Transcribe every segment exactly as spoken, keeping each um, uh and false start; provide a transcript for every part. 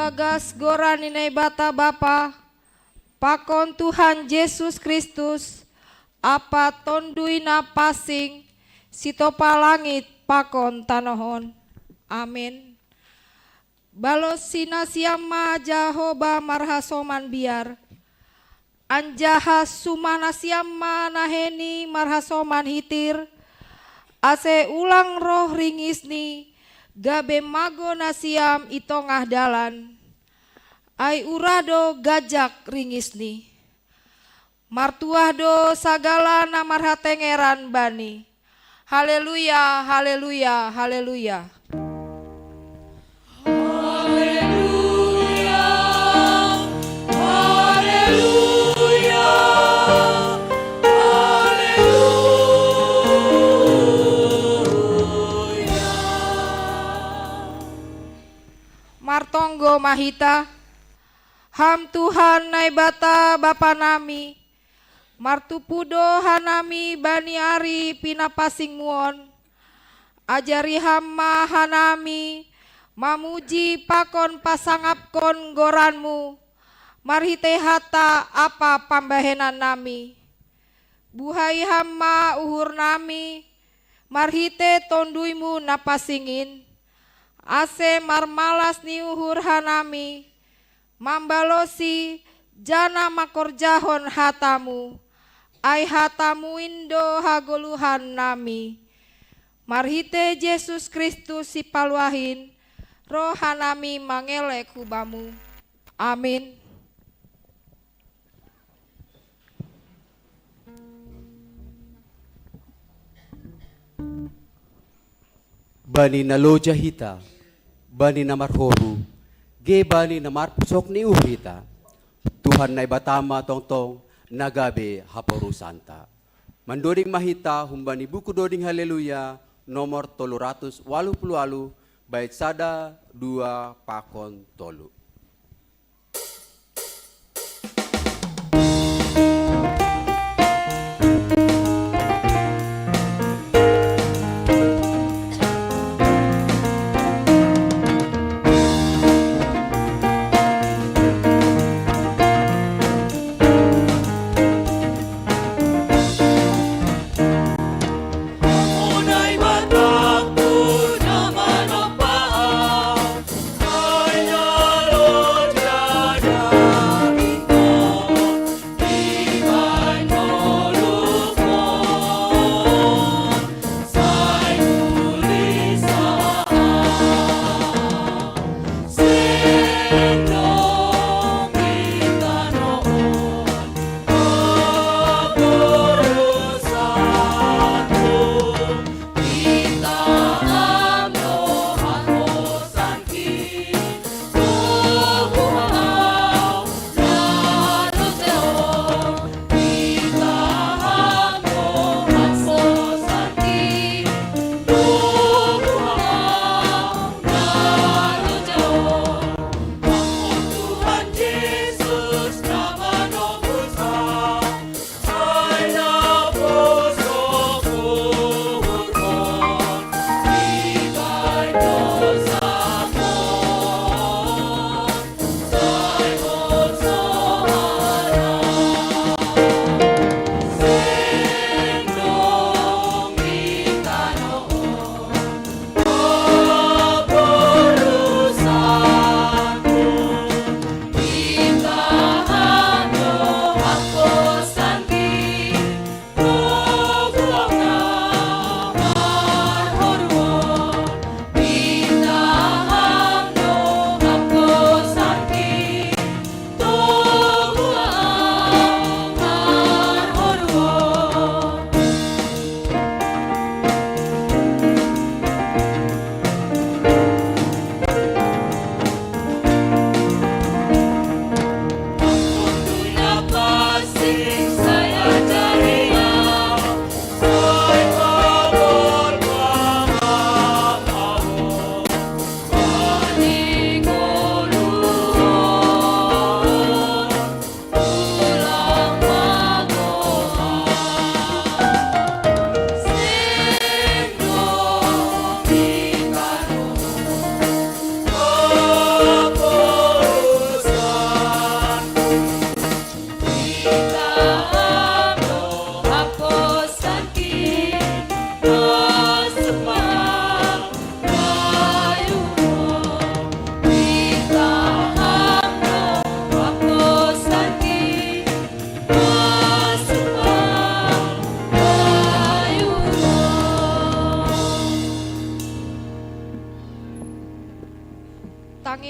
Bagas goran ni Naibata Bapa, pakon Tuhan Jesus Kristus, Apa Tonduy na Pasing, sitopa langit pakon tanoh on. Amen. Balosi nasiam ma Jahowa marhasoman biar, anjaha sumah nasiam ma naheni marhasoman hitir, ase ulang roh ringisni, gabe mago nasiam i tongah dalan. Ai urah do gajak ringisni. Martuah do sagala na marhatengeran Bani. Haleluya, haleluya, haleluya. Haleluya, haleluya, haleluya. Martonggo ma hita. Ham Tuhan Naibata Bapa nami, martumpu do hanami bani ari pinapasingmu on. Ajari ham ma hanami mamuji pakon pasangapkon goranmu marhitei hata ampa pambahenan nami. Buhai ham ma uhur nami marhitei Tonduymu na pasing in, ase marmalas ni uhur hanami mambalosi janah mangkorjahon hatamu, ai hatamu in do hagoluhan nami. Marhitei Jesus Kristus Sipaluah in, roh hanami mangelek hu Bamu. Amin. Bani na loja hita, bani na marhoru, ge bani na marpusok ni uhur hita, Tuhan Naibata ma tongtong na gabe haporusanta. Mandoding ma hita humbani buku doding Haleluya, nomor tolu ratus waluh puluh waluh, bait sada, dua, pakon tolu.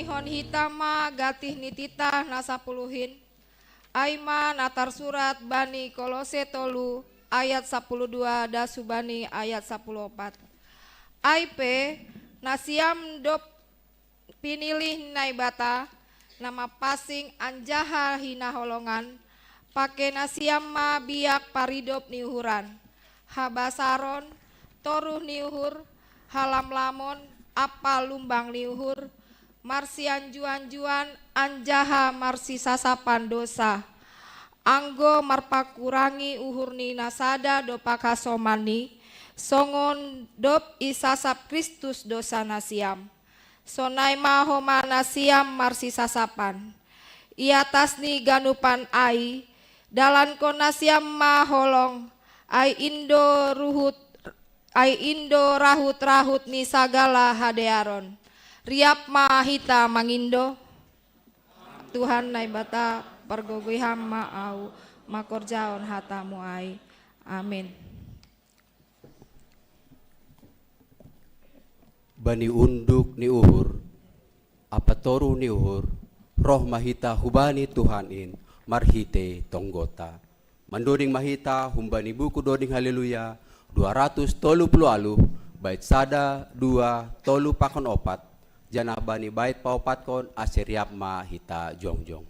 Ihon hita ma gatih ni titah na sapuluhin, ai ma na tarsurat bani Kolose tolu ayat sapuluh dua das hubani ayat sapuluh opat. Ai pe, nasiam dob pinilih ni Naibata, na mapansing anjaha hinaholongan, pake nasiam ma biak paridop ni uhuran, habasaron, toruh ni uhur, halamlamon, ampa lumbang ni uhur, marsianjuan-juan anjaha marsisasapan dosa, anggo marpakurangi uhur ni na sada dompak hasomanni, songon dob isasap Kristus dosa nasiam. Sonai ma homa nasiam marsisasapan. I atas ni ganupan ai, dalankon nasiam ma holong, ai indo ruhut, ai indo rahut-rahut ni sagala hadearon. Riap ma hita mangindo. Tuhan Naibata, pargogoi Ham ma ahu mangkorjahon hata-Mu ai. Amin. Bani unduk ni uhur, ampa toruh ni uhur, roh ma hita hubani Tuhan in, marhitei tonggonta. Mandoding ma hita humbani buku Doding Haleluya, dua ratus tolu puluh alu, bait sada, dua, tolu pakon opat, janah bani bait paopatkon ase riap ma hita jongjong.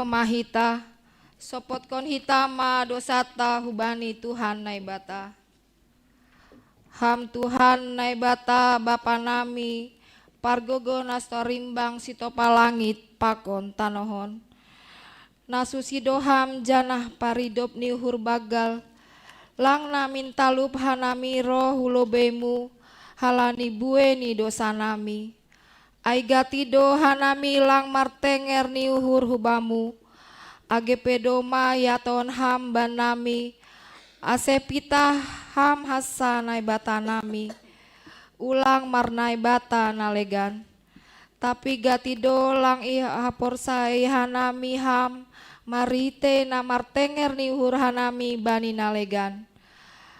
ma hita, sopotkon hita ma dosata hubani Tuhan Naibata. Ham Tuhan Naibata Bapa nami, pargogo na so rimbang sitopa langit pakon tanohon. Na susido Ham janah paridop ni uhur banggal, lang namin talup hanami ro hu lobei-Mu, halani buei ni dosa nami. Ai gati do hanami lang martenger ni uhur hu Bamu, age pe domma ihatahon Ham bannami, ase pitah Ham hansa Naibata nami, ulang marnaibata na legan. Tapi gati do lang ihaporsayai hanami Ham marhitei na martenger ni uhur hanami bani na legan.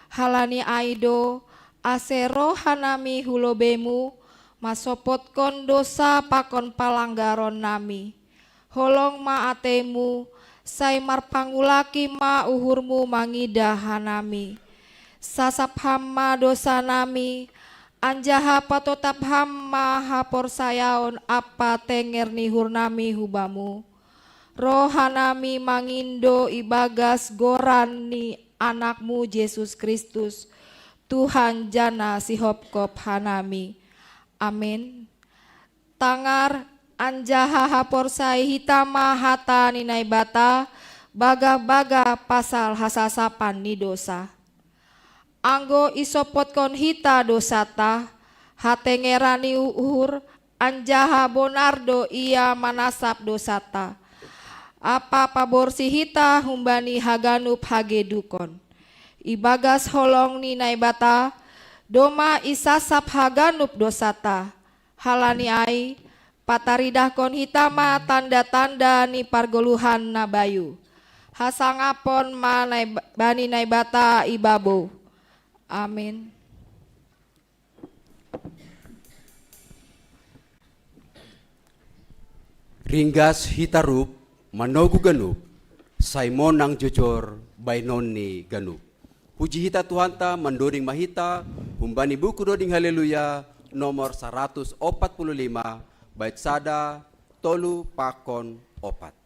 Halani ai do, ase roh hanami hu lobei-Mu, masopotkon dosa pakon palanggaron nami. Holong ma atei-Mu, sai marpangulaki ma uhur-Mu mangidah hanami. Sasap Ham ma dosa nami, anjaha patotap Ham ma haporsayaon ampa tenger ni uhur nami hu Bamu. Roh hanami mangindo ibagas goran ni Anak-Mu Jesus Kristus, Tuhan jana sihopkop hanami. Amen. Tangar anjaha haporsayai hita ma hata ni Naibata, bagah-bagah pasal hasasapan ni dosa. Anggo isopotkon hita dosata, hatengeran ni uhur, anjaha bonar do Ia manasap dosata, ampa paborsih hita humbani haganup hagedukon. Ibagas holong ni Naibata, domma isasap haganup dosata. Halani ai, pataridahkon hita ma tanda-tanda ni pargoluhan na bayu. Hasangapon ma Naib-, bani Naibata ibabou. Amin. Ringgas hita rup manogu ganup, sai monang jojor baenon ni ganup. Puji hita Tuhanta, mandoding ma hita humbani buku Doding Haleluya nomor saratus opat puluh lima, bait sada, tolu pakon opat.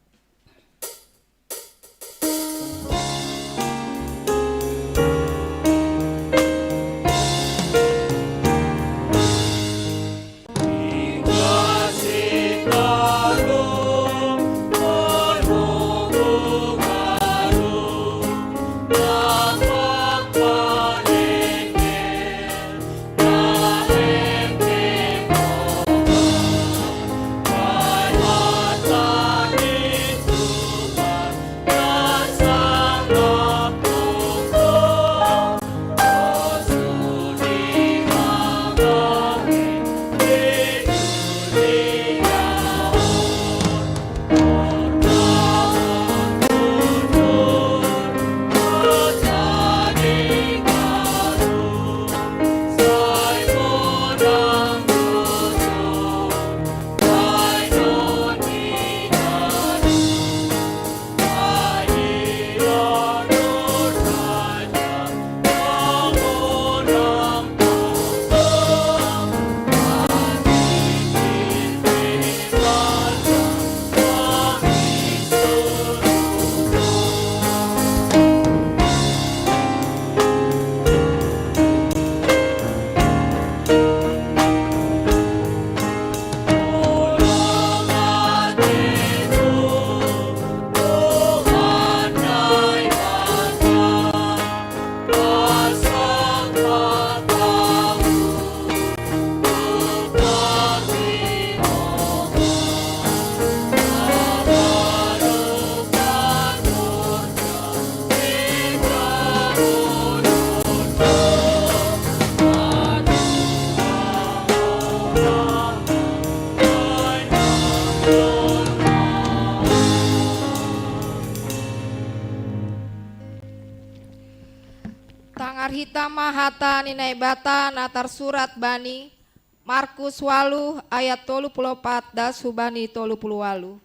Tangar hita ma hata ni Naibata na tarsurat bani Markus waluh ayat tolu puluh opat das hubani tolu puluh waluh.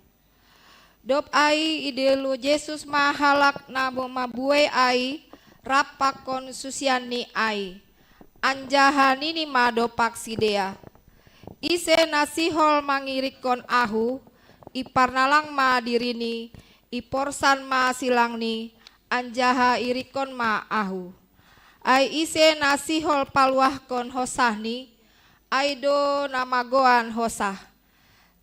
Dob ai idilo Jesus ma halak na bo mabuei ai rap pakon susianni ai, anjaha nini ma dompak sidea, "Ise na sihol mangirikkon Ahu, iparnalang ma dirini, iporsan ma silangni, anjaha irikon ma ahu. Ai ise na sihol paluahkon hosahni, ai do na magoan hosah.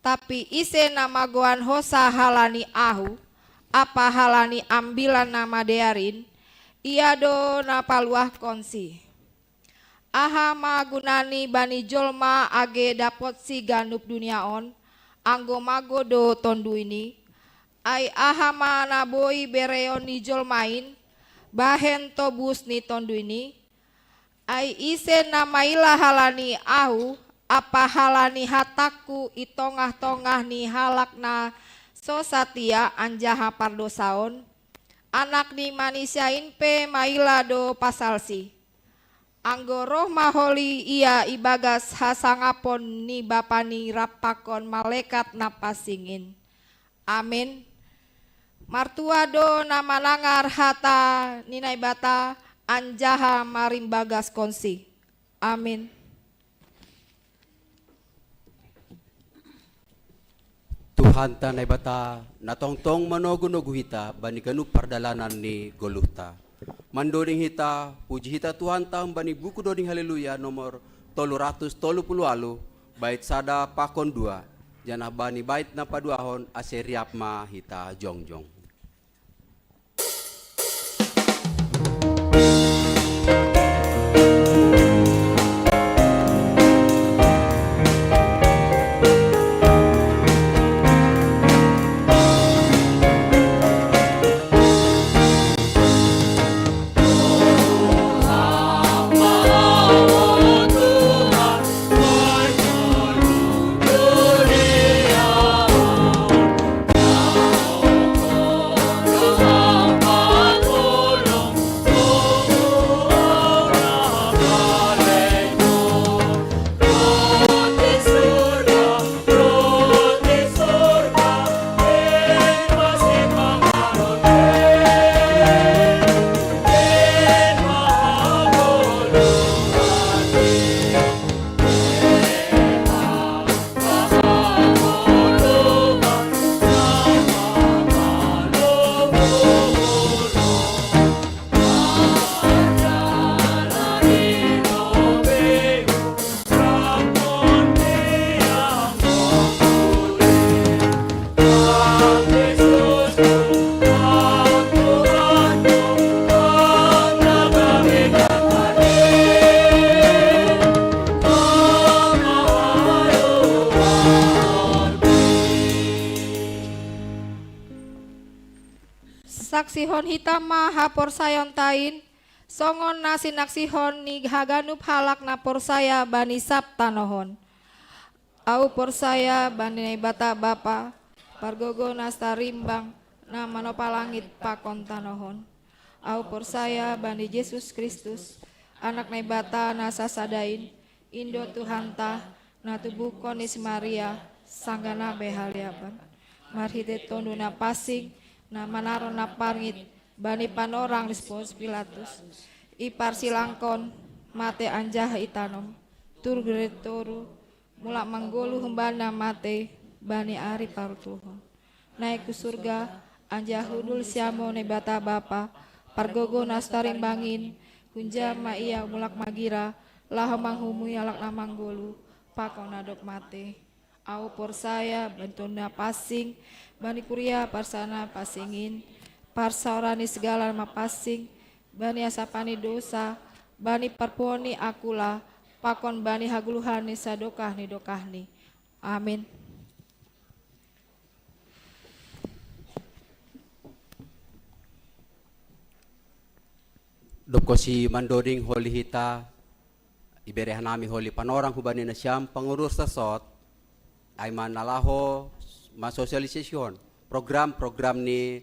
Tapi ise na magoan hosah halani ahu, ampa halani Ambilan Namadear in, ia do na paluahkonsi. Aha ma gunani bani jolma age dapotsi ganup dunia on, anggo mago do tonduyni? Ai aha ma na boi bereon ni jolma in, bahen tobus ni tonduyni? Ai ise na maila halani ahu, ampa halani hatangku i tongah-tongah ni halak na so satia anjaha pardosa on? Anak ni Manisia in pe maila do pasalsi. Anggo roh ma holi ia ibagas hasangapon ni Bapani rap pakon malekat na pansing in. Amin. Martua do na manangar hata ni Naibata anjaha marimbagaskonsi. Amin. Tuhanta Naibata, na tongtong manogu-nogu hita bani ganup pardalanan ni goluhta. Mandoding hita, puji hita Tuhanta bani buku doding Haleluya nomor tolu ratus tolu puluh alu, bait sada pakon dua, janah bani bait na paduahon ase riap ma hita jongjong. Saksihon hita ma haporsayaonta in, songon na sinaksihon ni haganup halak na porsaya bani sab tanoh on. Ahu porsaya bani Naibata Bapa, pargogoh na sarimbang, na manopa langit pakon tanoh on. Ahu porsaya bani Jesus Kristus, Anak Naibata na sasada in, in do Tuhanta, na tubuhkon ni si Maria, sanggah na behaliapan. Marhitei Tonduy Napansing, na manaron na parngit bani panorang ni si Pontius Pilatus, iparsilangkon, mate anjaha itanom, turpuk di ari tolu, mulak manggoluh humbani na mate bani ari parpuluh tolu. Naik hu surga, anjaha hundul siamun Naibata Bapa, pargogoh na sarimbang in, hunja ma Ia mulak magira, laho manguhumi halak na manggoluh, pakon na dob mate. Ahu porsaya bani Tonduy Napansing, bani kuria parsaoran na pansing in, parsaoran ni sagala na mapansing, bani hasapan ni dosa, bani parpunguan ni angkula, pakon bani hagoluhan ni sadokah ni dokahni. Amin. Dob konsi mandoding holi hita, ibere hanami holi panorang hubani nasiam pangurus resort, ai ma na laho mansosialisasihon program-program ni,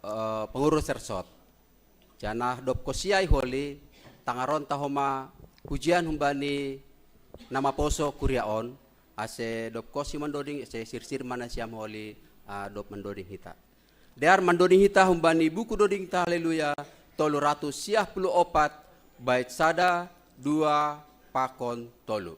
eh, pangurus resort. Janah dob konsi ai holi, tangaronta homa pujian humbani na maposo kuria on, ase dob konsi mandoding, ase sirsir ma nasiam holi, ah, dob mandoding hita. Dear mandoding hita humbani buku dodingta Haleluya, tolu ratus siah puluh opat, bait sada, dua, pakon tolu.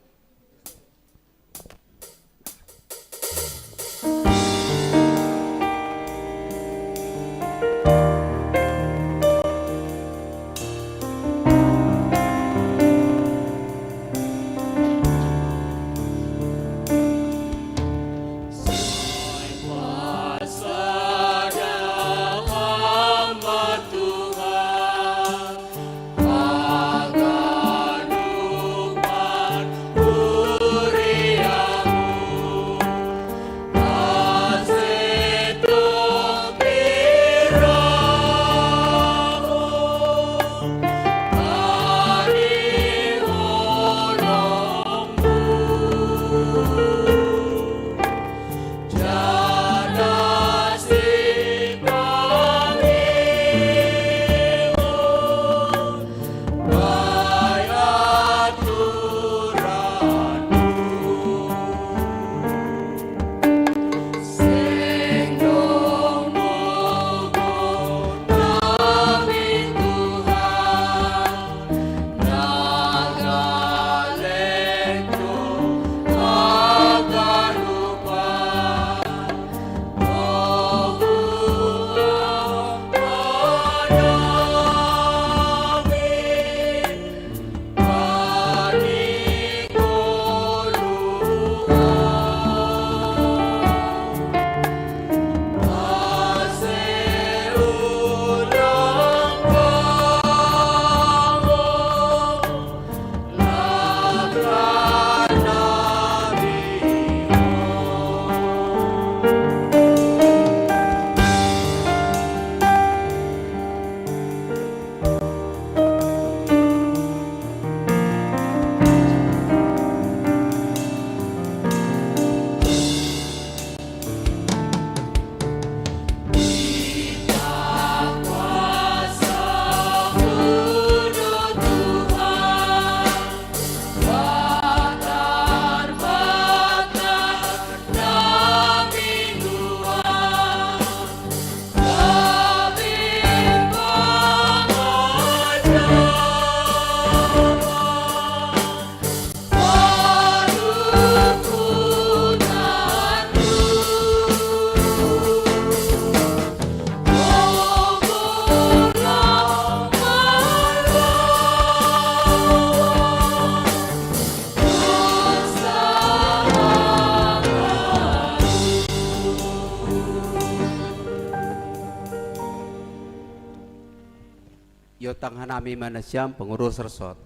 Iotang hanami manasiam pengurus resort.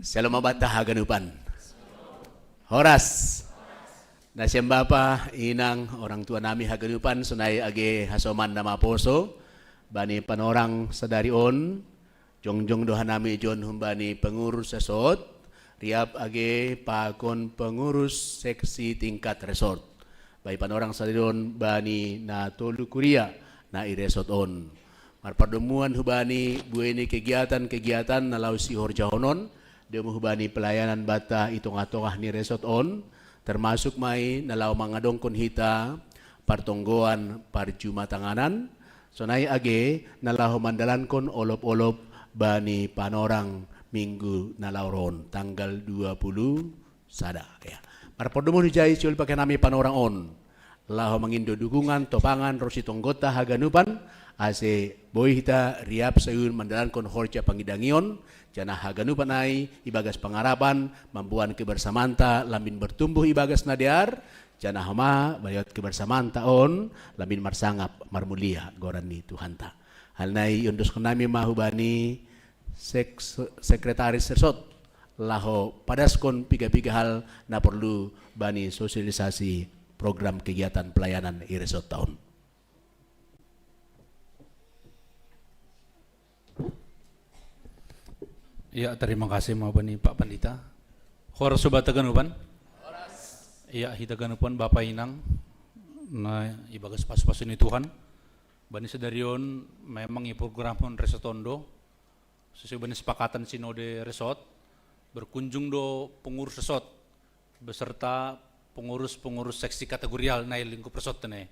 Shalom Bapa haganupan. Horas. Nasiam bapa, inang, orang tua nami haganupan, sonai age hasoman na maposo bani panorang sadari on. Jongjong do hanami ijon humbani pengurus resort, riap age pakon pengurus seksi tingkat resort. Bani panorang sadari on bani na tolu kuria na i resort on. Marpardomuan hubani buei ni kegiatan-kegiatan na laho sihorjahonon, domu hubani pelayanan banta i tongah-tongah ni resort on, termasuk ma i na laho mangadongkon hita partonggoan parjumatanganan, sonai age na laho mandalankon olop-olop bani panorang minggu na laho ro on, tanggal dua puluh sada. Ya. Marpardomuan hujai siol pake nami panorang on. Laho mangindo dukungan, topangan, ro sitonggonta haganupan, ase boi hita riap sayun mandalankon horja pangidangion, janah haganupan ai ibagas pangarapan, mamboan kebersamanta lambin bertumbuh ibagas na dear, janah homa bani lewat kebersamanta on lambin marsangap marmulia goran ni Tuhanta. Hal nai iondoskon nami ma hubani sek-, sekretaris resort, laho padaskon piga-piga hal na porlu bani sosialisasi program kegiatan pelayanan i resort taon. Ya, terima kasih ma bani Pak Pandita. Horas sobat haganupan. Ya, hita haganupan bapa inang na ibagas pasu-pasu ni Tuhan. Bani sadari on memang iprogramhon resort on do, sesuai bani sepakatan sinode resort, berkunjung do pengurus resort beserta pengurus-pengurus seksi kategorial na i lingkup resort ne.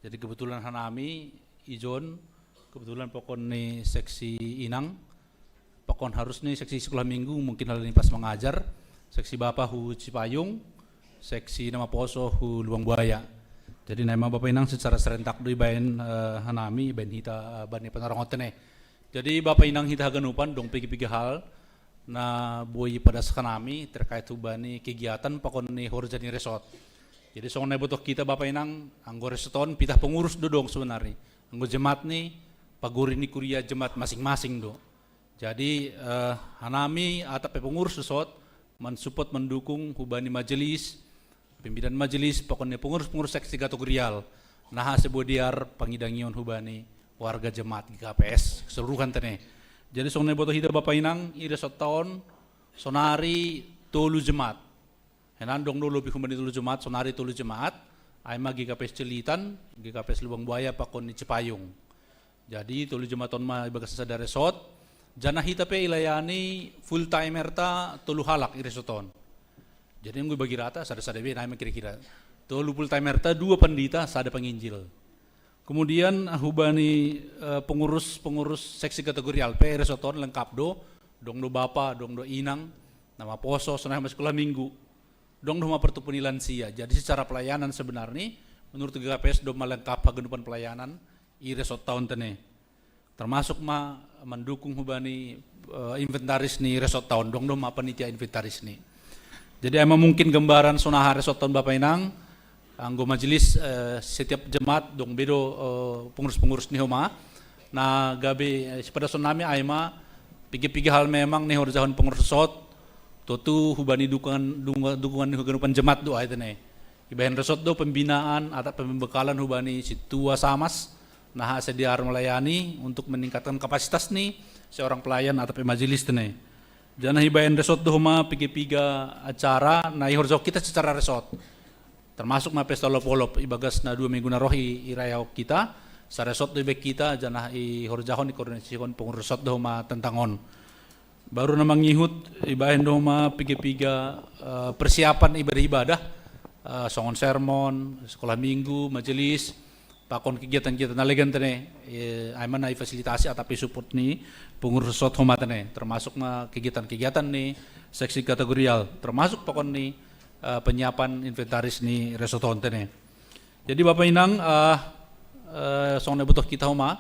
Jadi kebetulan hanami ijon, kebetulan pakon ni seksi inang, pakon harus ni seksi sekolah minggu, mungkin hal ni pas mengajar, seksi bapa hu Cipayung, seksi na maposo hu Lubang Buaya. Jadi na i ma bapa inang secara serentak do ibaen, eh, hanami, ibaen hita, eh, bani panorang on ne. Jadi bapa inang hita haganupan dong piga-piga hal na boi padaskon nami terkait hubani kegiatan pakon ni horja ni resort. Jadi songon na ibotoh hita bapa inang, anggo resort on pitah pengurus do dong sebenarni. Anggo jemaat ni pagori ni kuria jemaat masing-masing do. Jadi, eh, hanami atap pe pengurus resort mansupport mandukung hubani majelis, pimpinan majelis, pakon ni pengurus-pengurus seksi kategorial. Na ase boi dear pangidangion hubani warga jemaat G K P S keseluruhan tene. Jadi songon na ibotoh hita bapa inang, i resort taon sonari tolu jemaat. Henan dong do lobi humbani tolu jemaat, sonari tolu jemaat, ai ma G K P S Celitan, G K P S Lubang Buaya, pakon ni Cipayung. Jadi tolu jemaat on ma ibagas sada resort, janah hita pe ilayani full timer ta tolu halak i resort on. Jadi anggo ibagi rata, sada-sada be, na i ma kira-kira. Tolu full timer ta, dua pandita, sada panginjil. Kemudian hubani, eh, pengurus-pengurus seksi kategorial pe resort on lengkap do, dong do bapa, dong do inang, na maposo, sonai ma sekolah minggu. Dong do ma partumpu ni lansia. Jadi secara pelayanan sebenarni, menurut G K P S do ma lengkap haganupan pelayanan i resort taon tene. Termasuk ma mandukung hubani, eh, inventaris ni resort taon, dong do ma panitia inventaris ni. Jadi ai ma mungkin gambaran sonaha resort taon bapa inang, anggo majelis, eh, setiap jemaat dong be do, eh, pengurus-pengurus ni homa. Na gabe, eh, sipadason nami ai ma piga-piga hal memang na ihorjahon pengurus resort, tontu hubani dukungan, dukungan, dukungan ni haganupan jemaat do ai tene. Ibahen resort do pembinaan atap pembekalan hubani sintua samas, na ase dear melayani untuk meningkatkan kapasitas ni seorang pelayan atap pe majelis tene. Janah ibahen resort do homa piga-piga acara na ihorjahon hita secara resort. Termasuk ma pesta olop-olop ibagas na dua minggu na roh i, irayahon hita, saresort do ibahen hita, janah ihorjahon, ikoordinasihon pengurus resort do homa tentang on. Baru na mangihut ibahen do homa piga-piga, eh, persiapan ibadah-ibadah, eh, songon sermon, sekolah minggu, majelis, pakon kegiatan-kegiatan na legan tene, eh, ai ma na ifasilitasi atap isupport ni pengurus resort homa tene, termasuk ma kegiatan-kegiatan ni seksi kategorial, termasuk pakon ni, eh, penyiapan inventaris ni resort on tene. Jadi bapa inang, eh, eh, songon na iboto hita, Oma,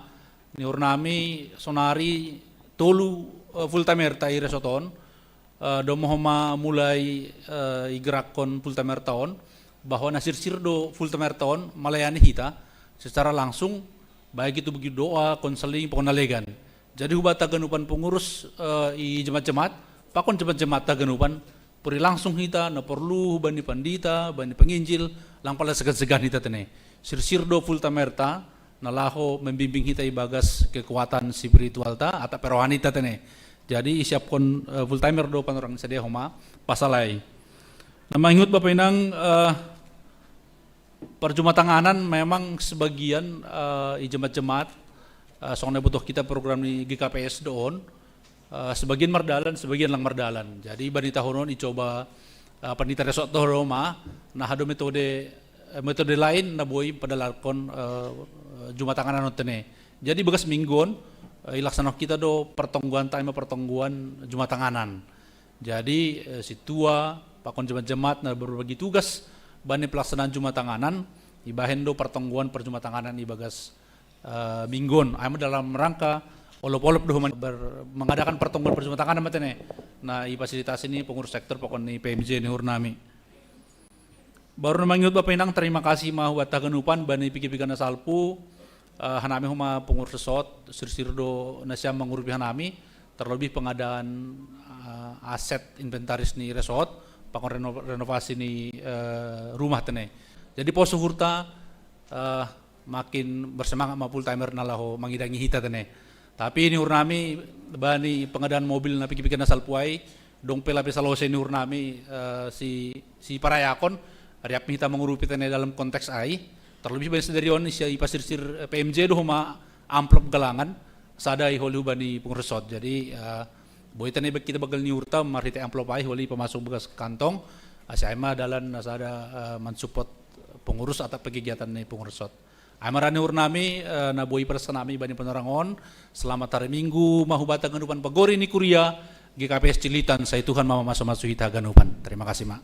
ni uhur nami sonari tolu, eh, full timer ta i resort on, eh, domma homa mulai, eh, igerakhon full timer ta on, bahwa na sirsir do full timer ta on malayani hita secara langsung, baik itu bagi doa, konseling, pokokna legan. Jadi hubahen haganupan pengurus, eh, i jemaat-jemaat, pakon jemaat-jemaat haganupan, puri langsung hita, na porlu hubahen ni pandita, hubahen ni penginjil, lang pala segan-segan hita tene. Sirsir do full timer ta, na laho membimbing hita ibagas kekuatan spiritual ta, atap perohanian ta tene. Jadi isiaphon, eh, full timer do panorang ni sadihoma, pasal ai. Na mangihut Bapa Inang, eh, parjumatanganan memang sebagian, eh, i jemaat-jemaat, eh, songon na iboto hita program ni G K P S do on, eh, sebagian mardalan, sebagian lang mardalan. Jadi bahen tahonon i coba, eh, pandita resort do Roma, na adong metode, eh, metode lain na boi padalankon, eh, jumatanganan on tene. Jadi bagas minggu on, eh, ilaksanahon hita do partonggoan ta ima partonggoan jumatanganan. Jadi, eh, sintua, pakon jemaat-jemaat na berbagi tugas, bahen ni pelaksanaan jumatanganan, ibahen do partonggoan parjumatanganan ibagas, eh, minggu on. Ai ma dalam rangka olop-olop do homa ber-, mengadakan partonggoan parjumatanganan ma tene. Na ifasilitasi ni pengurus sektor pakon ni P M J ni uhur nami. Baru na mangihut Bapa Inang, terima kasih ma hubahen haganupan bahen ni piga-piga na salpu, eh, hanami homa pengurus resort, sirsir do nasiam mangurupi hanami, terlebih pengadaan, eh, aset inventaris ni resort, pakon reno-, renovasi ni, eh, rumah tene. Jadi pos uhurta, eh, makin bersemangat ma full timer na laho mangidangi hita tene. Tapi ni uhur nami bahen ni pengadaan mobil na piga-piga na salpu ai, dong pe lape salose ni uhur nami, eh, si, siparayaon, riap hita mangurupi tene dalam konteks ai, terlebih bahen sadari on si ipasirsir, eh, P M J do homa amplop galangan, sada i holi hubahen ni pengurus resort. Jadi, eh, boi tene hita banggal ni uhurta marhite amplop ai holi pamasuk bagas kantong, asa ai ma dalan na sada, eh, mensupport pengurus atau kegiatan ni pengurus resort. Ai ma ra ni uhur nami, eh, na boi padas hanami bahen ni panorang on. Selamat hari Minggu ma hubahen haganupan pagori ni kuria G K P S Cililitan, sai Tuhan ma mamasu-masu hita haganupan. Terima kasih ma.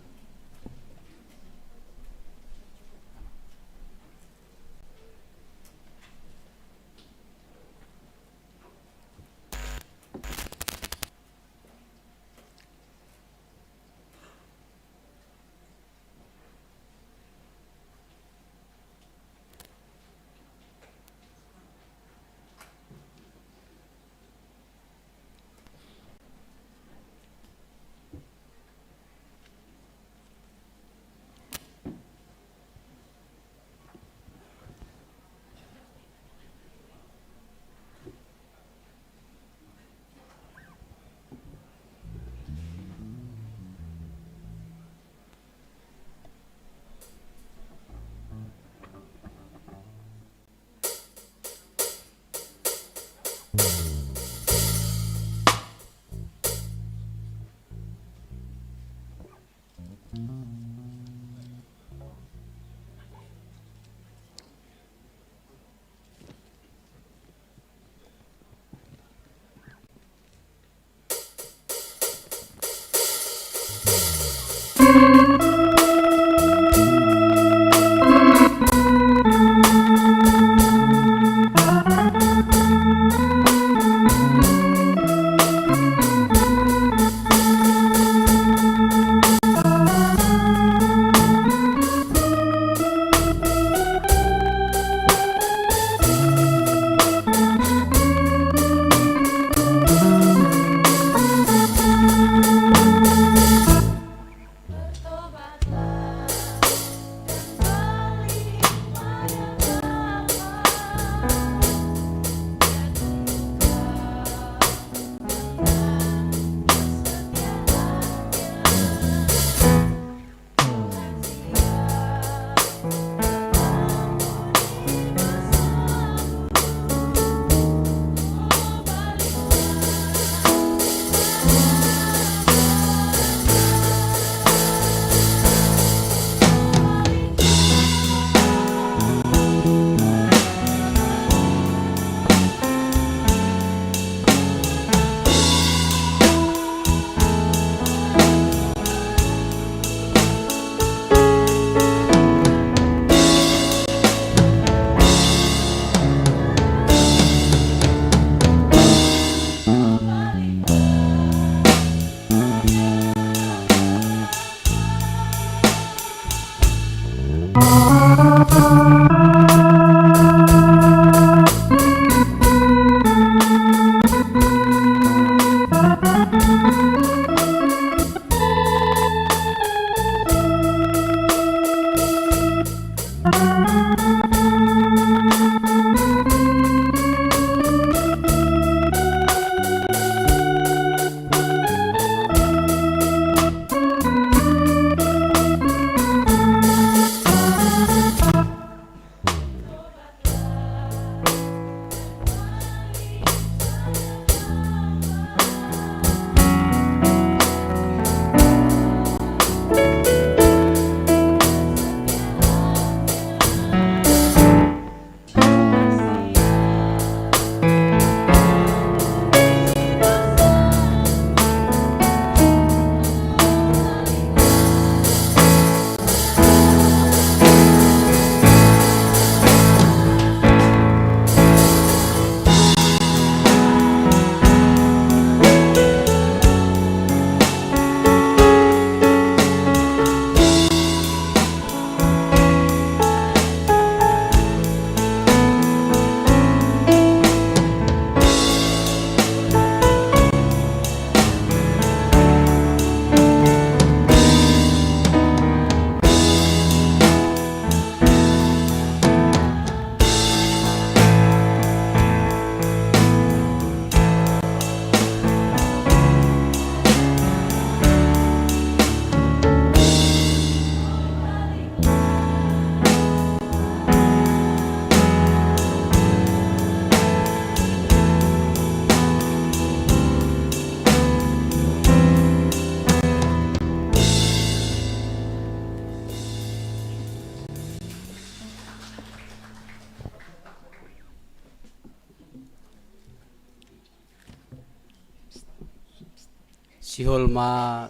Sihol ma,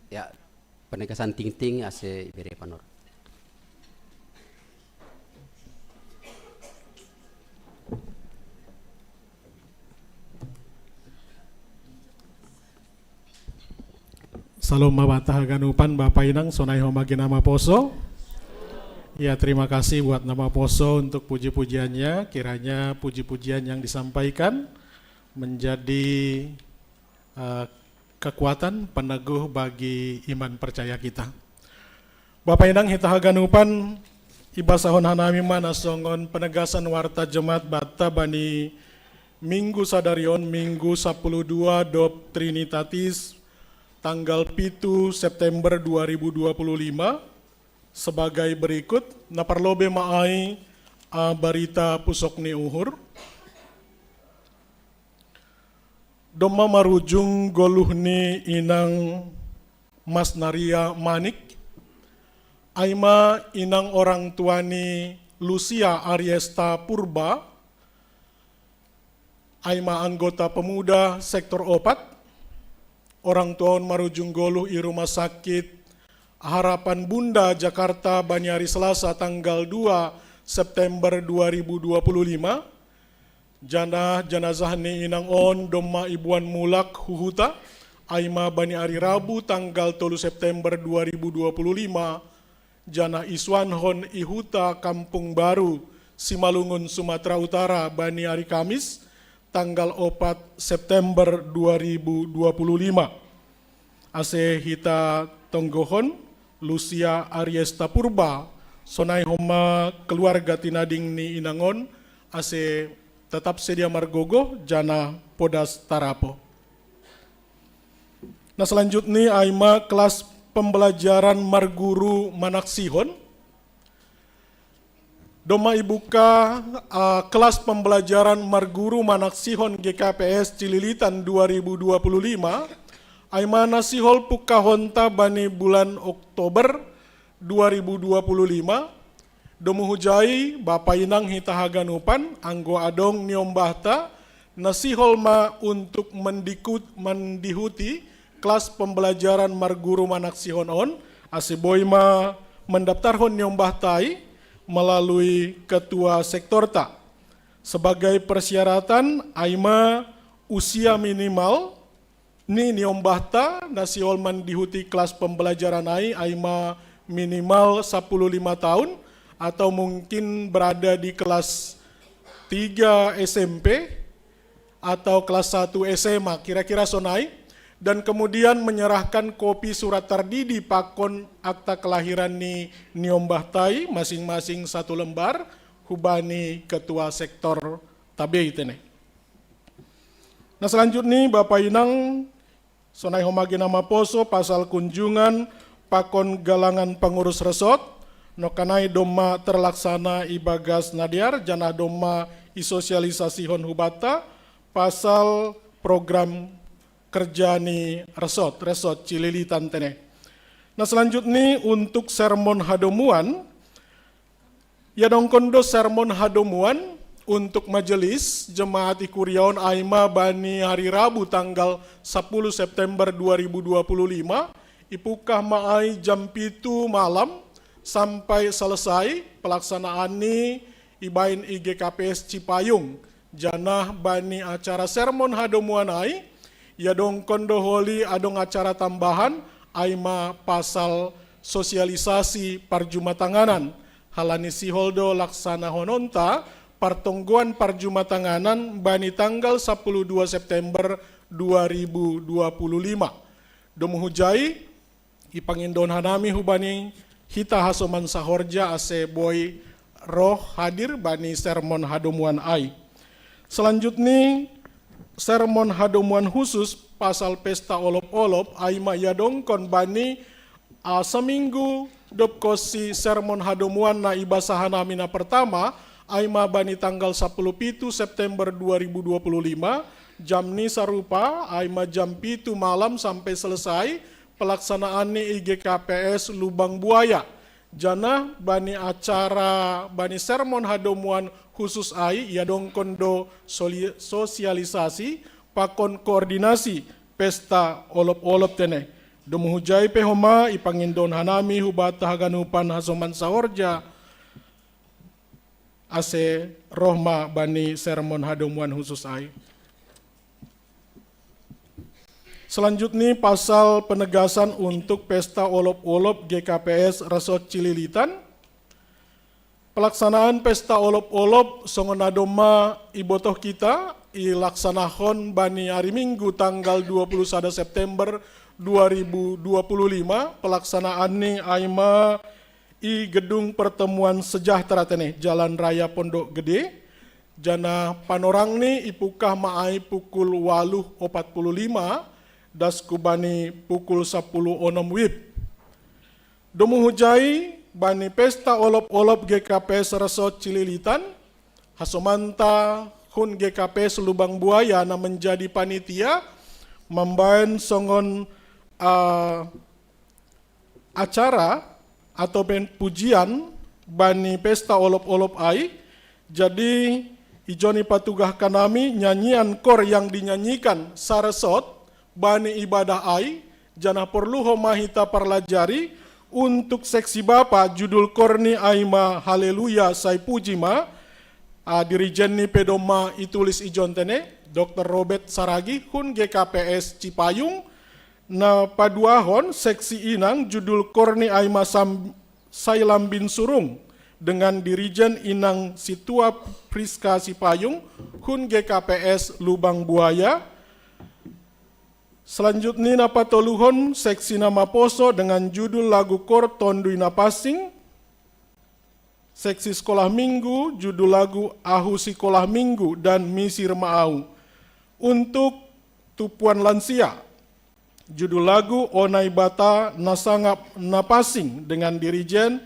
ya, penegasan tingting ase ibere panor. Salom mabata haganupan Bapa Inang, sonai homa gina maposo. Ya, terima kasih buat na maposo untuk puji-pujiannya. Kiranya puji-pujian yang disampaikan menjadi, eh, kekuatan peneguh bagi iman percaya kita. Bapa Inang hita haganupan, ibasahon hanami ma na songon penegasan warta Jemaat Batak bani Minggu sadari on, Minggu sapuluh dua dob Trinitatis, tanggal pitu September dua ribu dua puluh lima, sebagai berikut. Na parlobei ma ai, ah, barita pusok ni uhur. Domma marujung goluh ni Inang Mas Naria Manik, ai ma inang orang tua ni Lucia Ariesta Purba, ai ma anggota pemuda sektor opat, orang tua on marujung goluh i Rumah Sakit Harapan Bunda Jakarta bani ari Selasa tanggal dua September dua ribu dua puluh lima, janah janazah ni inang on domma iboan mulak hu huta, ai ma bani ari Rabu tanggal tolu September dua ribu dua puluh lima, janah isuanhon i huta Kampung Baru, Simalungun, Sumatera Utara bani ari Kamis, tanggal opat September dua ribu dua puluh lima. Ase hita tonggohon, Lucia Ariesta Purba, sonai homa keluarga tinading ni inang on, ase tetap sedia margogoh janah podas tarapo. Na selanjutni ai ma kelas pembelajaran marguru manaksihon. Domma ibuka, ah, kelas pembelajaran marguru manaksihon G K P S Cililitan dua ribu dua puluh lima, ai ma na sihol pungkahonta bani bulan Oktober dua ribu dua puluh lima, domu hujai, Bapa Inang hita haganupan, anggo adong niombahta, na sihol ma untuk mendikut-, mendihuti kelas pembelajaran marguru manaksihon on, ase boi ma mendaftarhon niombahta i melalui ketua sektorta. Sebagai persyaratan, ai ma usia minimal ni niombahta na sihol mendihuti kelas pembelajaran ai, ai ma minimal sapuluh lima tahun, atau mungkin berada di kelas tiga S M P atau kelas satu S M A, kira-kira sonai, dan kemudian menyerahkan kopi surat tardidi pakon akta kelahiran ni niombahta i masing-masing satu lembar hubani ketua sektor tabei tene. Na selanjutni, Bapa Inang, sonai homa gina maposo pasal kunjungan pakon galangan pengurus resort, nongkanai domma terlaksana ibagas na dear, janah domma isosialisasihon hubanta pasal program kerja ni resort, resort Cililitan tene. Na selanjutni untuk sermon hadomuan, iadongkon do sermon hadomuan untuk majelis jemaat i kuria on ai ma bani hari Rabu tanggal sapuluh September dua ribu dua puluh lima, ipungkah ma ai jam pitu malam sampai selesai pelaksanaan ni ibaen i G K P S Cipayung. Janah bani acara sermon hadomuan ai, iadongkon do holi adong acara tambahan, ai ma pasal sosialisasi parjumatanganan. Halani sihol do laksanahononta partonggoan parjumatanganan bani tanggal sapuluh dua September dua ribu dua puluh lima. Domu hujai, ipangindo hanami hubani hita hasoman sahorja ase boi roh hadir bani sermon hadomuan ai. Selanjutni, sermon hadomuan khusus pasal pesta olop-olop ai ma iadongkon bani, ah, seminggu dob konsi sermon hadomuan na ibasa hanami na pertama, ai ma bani tanggal sapuluh pitu September dua ribu dua puluh lima, jam ni sarupa, ai ma jam pitu malam sampai selesai pelaksanaan ni i G K P S Lubang Buaya. Janah bani acara, bani sermon hadomuan khusus ai, iadongkon do soli-, sosialisasi pakon koordinasi pesta olop-olop tene. Domu hujai pe homa ipangindon hanami hubat haganupan hasoman sahorja ase roh ma bani sermon hadomuan husus ai. Selanjutnya pasal penegasan untuk pesta olop-olop G K P S Resort Cililitan. Pelaksanaan pesta olop-olop songon na domma ibotoh kita ilaksanahon bani hari Minggu tanggal dua puluh sada September dua ribu dua puluh lima. Pelaksanaan ni ai ma i Gedung Pertemuan Sejahtera tene, Jalan Raya Pondok Gede. Jana panorang ni ipukah ma ai pukul waluh opat puluh lima, das kubani pukul sapuluh onom wib. Domu hujai bani pesta olop-olop G K P S Resort Cililitan, hasomanta hun G K P S Lubang Buaya na menjadi panitia, mambaen songon uh, acara atau pen pujian bani pesta olop-olop ai. Jadi ijon ipatugahkan nami nyanyian kor yang dinyanyikan saresot bani ibadah ai, janah porlu homa hita parlajari. Untuk seksi bapa judul kor ni ai ma Haleluya, sai puji ma. Ah, dirijen ni pe domma itulis ijon tene, Doktor Robert Saragi hun G K P S Cipayung. Na paduahon seksi inang judul kor ni ai ma Sai Lambin Surung dengan dirijen inang situa Priska Sipayung hun G K P S Lubang Buaya. Selanjutnya na patoluhon seksi na maposo dengan judul lagu kor Tondui Napasing. Seksi sekolah minggu judul lagu Ahu Sikolah Minggu dan Misir Maau. Untuk tupuan lansia, judul lagu O Naibata na sangap na pasing dengan dirijen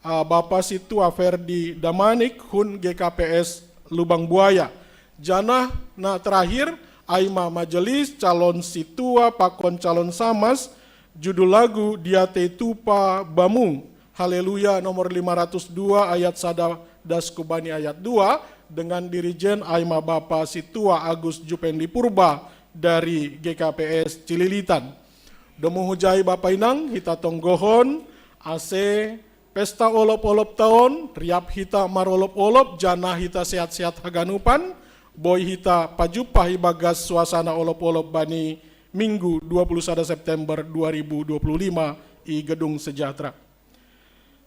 uh, Bapa Situa Ferdi Damanik hun G K P S Lubang Buaya. Janah na terakhir ai ma majelis calon situa pakon calon samas, judul lagu Diate Tupa Bamu, Haleluya nomor lima ratus dua ayat sada das kubani ayat dua, dengan dirijen ai ma Bapa Situa Agus Jupendi Purba dari G K P S Cililitan. Domu hujai bapa inang hita tonggohon ase pesta olop-olop taon, riap hita marolop-olop, janah hita sehat-sehat haganupan, boi hita pajumpah ibagas suasana olop-olop bani Minggu dua puluh sada September dua ribu dua puluh lima i Gedung Sejahtera.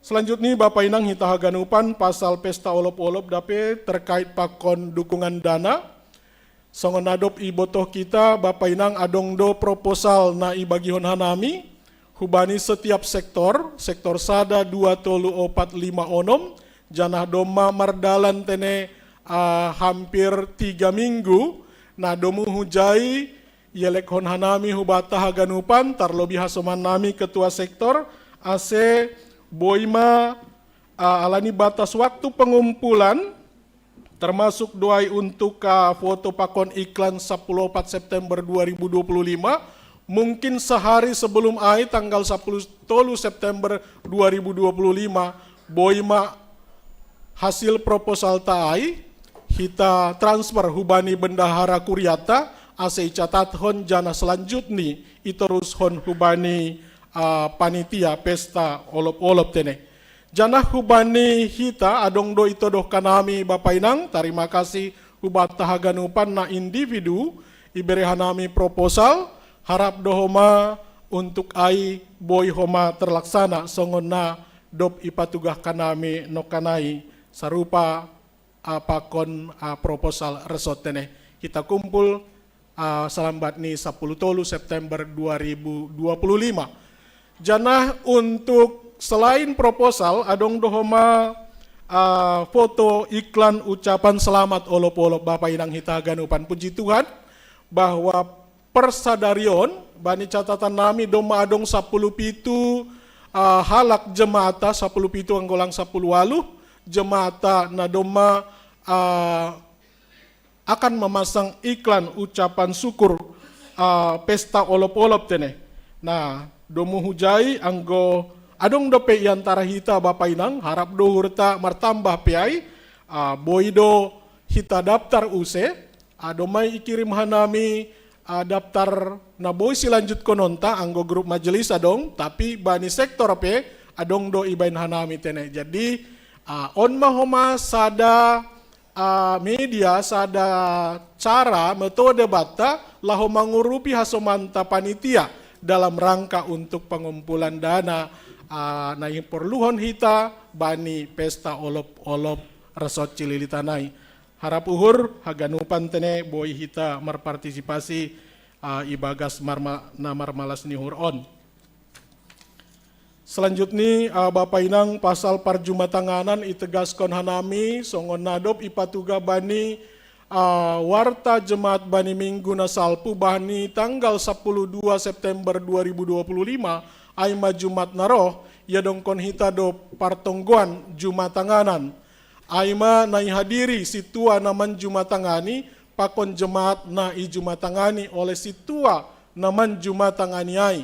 Selanjutnya bapa inang hita haganupan pasal pesta olop-olop dape terkait pakon dukungan dana. Songon na dob ibotoh kita bapa inang adong do proposal na ibagihon hanami hubani setiap sektor, sektor sada dua tolu opat lima onom, janah domma mardalan tene uh, hampir tiga minggu, na domu hujai ielekhon hanami hubata haganupan tarlobi hasoman nami ketua sektor, ase boi ma uh, alani batas waktu pengumpulan termasuk doai untuk uh, foto pakon iklan sapuluh opat September dua ribu dua puluh lima, mungkin sehari sebelum ai tanggal sapuluh tolu September dua ribu dua puluh lima, boi ma hasil proposal ta ai hita transfer hubani bendahara kuriata, ase icatathon janah selanjutni itorushon hubani uh, panitia pesta olop-olop tene. Janah hubani hita adong do itodohkan nami bapa inang, tarima kasih hubata haganupan na individu ibere hanami proposal, harap do homa untuk ai boi homa terlaksana songon na dob ipatugahkan nami nongkan ai sarupa uh, pakon uh, proposal resort tene. Hita kumpul uh, salambat ni sapuluh tolu September dua ribu dua puluh lima. Janah untuk selain proposal adong do homa uh, foto iklan ucapan selamat olop-olop bapa inang hita haganupan, puji Tuhan bahwa persadarion bani catatan nami domma adong sapuluh pitu uh, halak jemaata, sapuluh pitu anggo lang sapuluh waluh jemaata na domma uh, akan memasang iklan ucapan syukur uh, pesta olop-olop tene. Nah, domu hujai anggo adong dope iantara hita bapa inang harap do hurta martambah pe ai, uh, boi do hita daftar use, Ado mai ikirim hanami, ah, daftar na boi silanjut kononta anggo grup majelis adong, tapi bani sektor pe adong do ibaen hanami tene. Jadi, ah, on ma homa sada, ah, media, sada cara, metode banta laho mangurupi hasomanta panitia dalam rangka untuk pengumpulan dana, ah, na iporluhon hita bani pesta olop-olop Resort Cililitan ai. Harap uhur, haganupan tene boi hita marpartisipasi, ah, ibagas marma-, na marmalas ni uhur on. Selanjutni, ah, Bapa Inang, pasal parjumatanganan itegaskon hanami, songon na dob ipatuga bani, ah, warta jemaat bani minggu na salpu bani tanggal sapuluh dua September dua ribu dua puluh lima, ai ma Jumat na roh, iadongkon hita do partonggoan jumatanganan. Ai ma na ihadiri sintua na manjumatangani, pakon jemaat na ijumatangani oleh sintua na manjumatangani ai.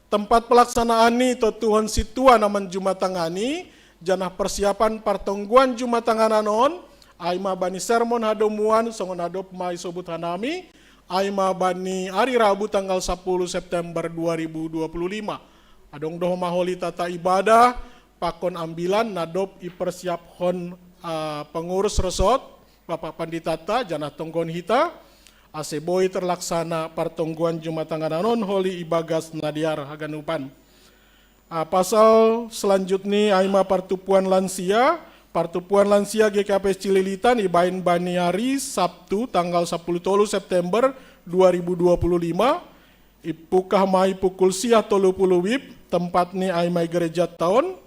Tempat pelaksanaan ni tontuhon sintua na manjumatangani, janah persiapan partonggoan jumatanganan on, ai ma bani sermon hadomuan, songon na dob ma isobut hanami, ai ma bani ari Rabu tanggal sapuluh September dua ribu dua puluh lima. Adong do homa holi tata ibadah, pakon ambilan na dob ipersiaphon, ah, pengurus resort, Bapak Panditanta, janah tonggohon hita, ase boi terlaksana partonggoan jumatanganan on holi ibagas na dear haganupan. Ah, pasal selanjutni ai ma partupuan lansia, partupuan lansia G K P S Cililitan ibaen bani ari Sabtu tanggal sapuluh tolu September dua ribu dua puluh lima, ipungkah ma i pukul sia tolu puluh wib, tempatni ai ma i gereja taon,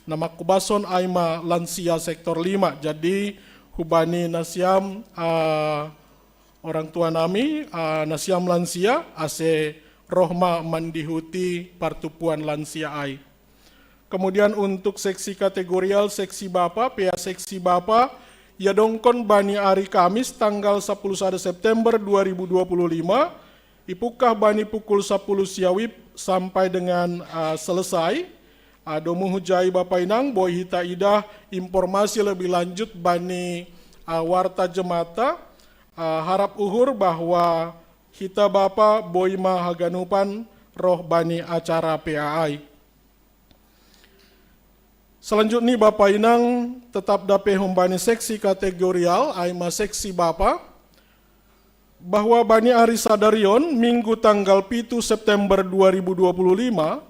na mangkobashon ai ma lansia sektor lima. Jadi, hubani nasiam, ah, orang tua nami, ah, nasiam lansia, ase roh ma mandihuti partupuan lansia ai. Kemudian untuk seksi kategorial, seksi bapa, P A seksi bapa, iadongkon bani ari Kamis tanggal sapuluh sada September dua ribu dua puluh lima, ipungkah bani pukul sapuluh sia wib sampai dengan, ah, selesai. Ah, domu hujai Bapa Inang, boi hita idah informasi lebih lanjut bani, ah, warta jemaat, ah, harap uhur bahwa hita bapa boi ma haganupan roh bani acara P A ai. Selanjutni Bapa Inang tetap dapehon bani seksi kategorial, ai ma seksi bapa, bahwa bani ari sadari on, Minggu tanggal pitu September dua ribu dua puluh lima,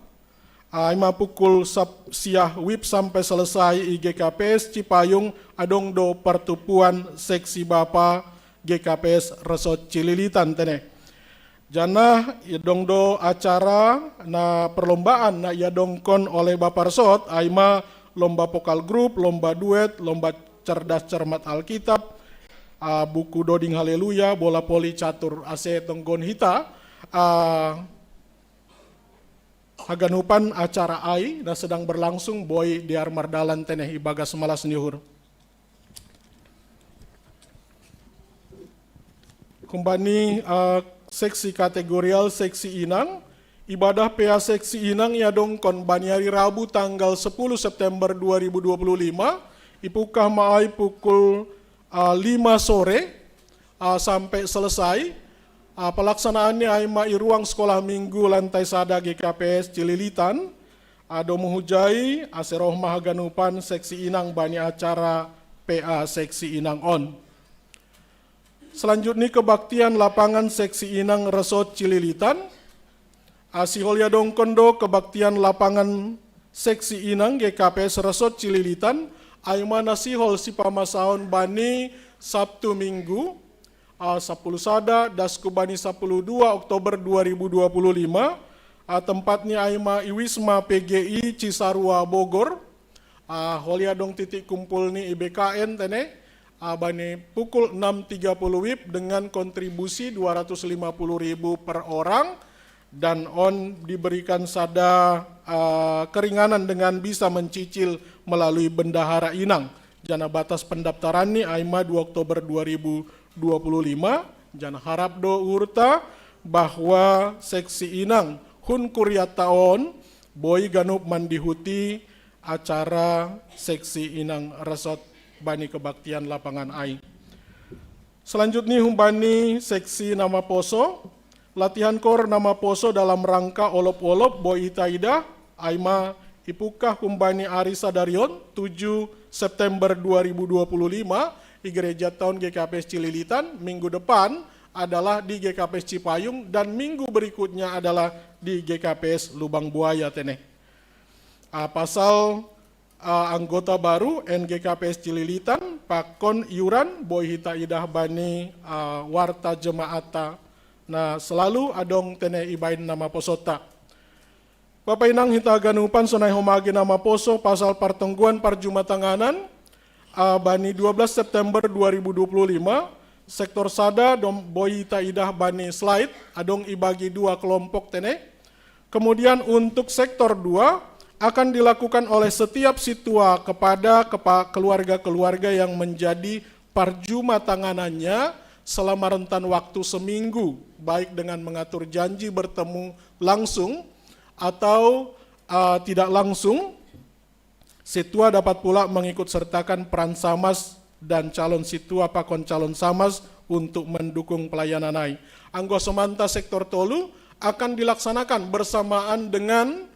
ai ma pukul sap-, sia wib sampai selesai i G K P S Cipayung adong do partupuan seksi bapa G K P S Resort Cililitan tene. Janah iadong do acara na perlombaan na iadongkon oleh Bapa Resort, ai ma lomba vokal grup, lomba duet, lomba cerdas cermat Alkitab, ah, buku doding haleluya, bola voli, catur, ase tonggohon hita, ah, haganupan acara ai na sedang berlangsung boi dear mardalan tene ibagas malas ni uhur. Humbani, eh, seksi kategorial seksi inang, ibadah P A seksi inang iadongkon bani ari Rabu tanggal sepuluh September dua ribu dua puluh lima, ipungkah ma ai pukul, eh, lima sore, eh, sampai selesai. Eh, pelaksanaanni ai ma i ruang sekolah minggu lantai sada G K P S Cililitan. Ah, domu hujai, ase roh ma haganupan seksi inang bani acara P A seksi inang on. Selanjutni kebaktian lapangan seksi inang Resort Cililitan. Ah, sihol iadongkon do kebaktian lapangan seksi inang G K P S Resort Cililitan, ai ma na sihol sipamasaon bani Sabtu Minggu, ah, sapuluh sada, das ku bani sapuluh dua Oktober dua ribu dua puluh lima, ah, tempatni ai ma i Wisma P G I Cisarua Bogor, ah, holi adong titik kumpul ni I B K N tene, ah, bani pukul enam tiga puluh wib dengan kontribusi dua ratus lima puluh ribu per orang, dan on diberikan sada, ah, keringanan dengan bisa mencicil melalui bendahara inang. Janah batas pendaftaranni ai ma dua Oktober dua ribu dua puluh lima, janah harap do uhurta bahwa seksi inang hun kuriatta on boi ganup mandihuti acara seksi inang Resort bani kebaktian lapangan ai. Selanjutnya humbani seksi nama poso, latihan kor nama poso dalam rangka olop-olop boi ita idah, aima ipukah humbani ari sadarion tujuh September dua ribu dua puluh lima di Gereja Town G K P S Cililitan, minggu depan adalah di G K P S Cipayung, dan minggu berikutnya adalah di G K P S Lubang Buaya tene. Ah, pasal ah, anggota baru N G K P S Cililitan, pakon iuran, boi hita idah bani ah, warta jemaata. Nah, selalu adong tene ibain nama posota. Bapa inang hita ganupan sonai homage nama poso pasal partengguan parjumatanganan ah, bani dua belas September dua ribu dua puluh lima, sektor sada dong boi hita idah bani slide, adong ibagi dua kelompok tene. Kemudian untuk sektor dua akan dilakukan oleh setiap situa kepada kepa-, keluarga-keluarga yang menjadi parjumatanganannya selama rentan waktu seminggu, baik dengan mengatur janji bertemu langsung atau uh, tidak langsung. Situa dapat pula mengikut sertakan peran samas dan calon situa pakon calon samas untuk mendukung pelayanan ai. Anggo somanta sektor tolu akan dilaksanakan bersamaan dengan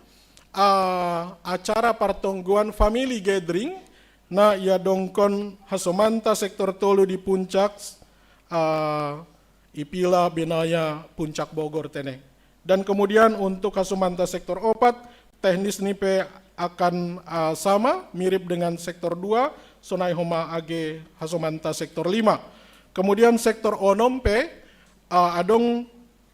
uh, acara partongguan family gathering na ia dongkon hasomanta sektor tolu di puncak uh, ipila benaya puncak Bogor tene. Dan kemudian untuk hasomanta sektor opat, teknis ni pe akan uh, sama, mirip dengan sektor dua, sonai homa age hasomanta sektor lima. Kemudian sektor onom pe uh, adong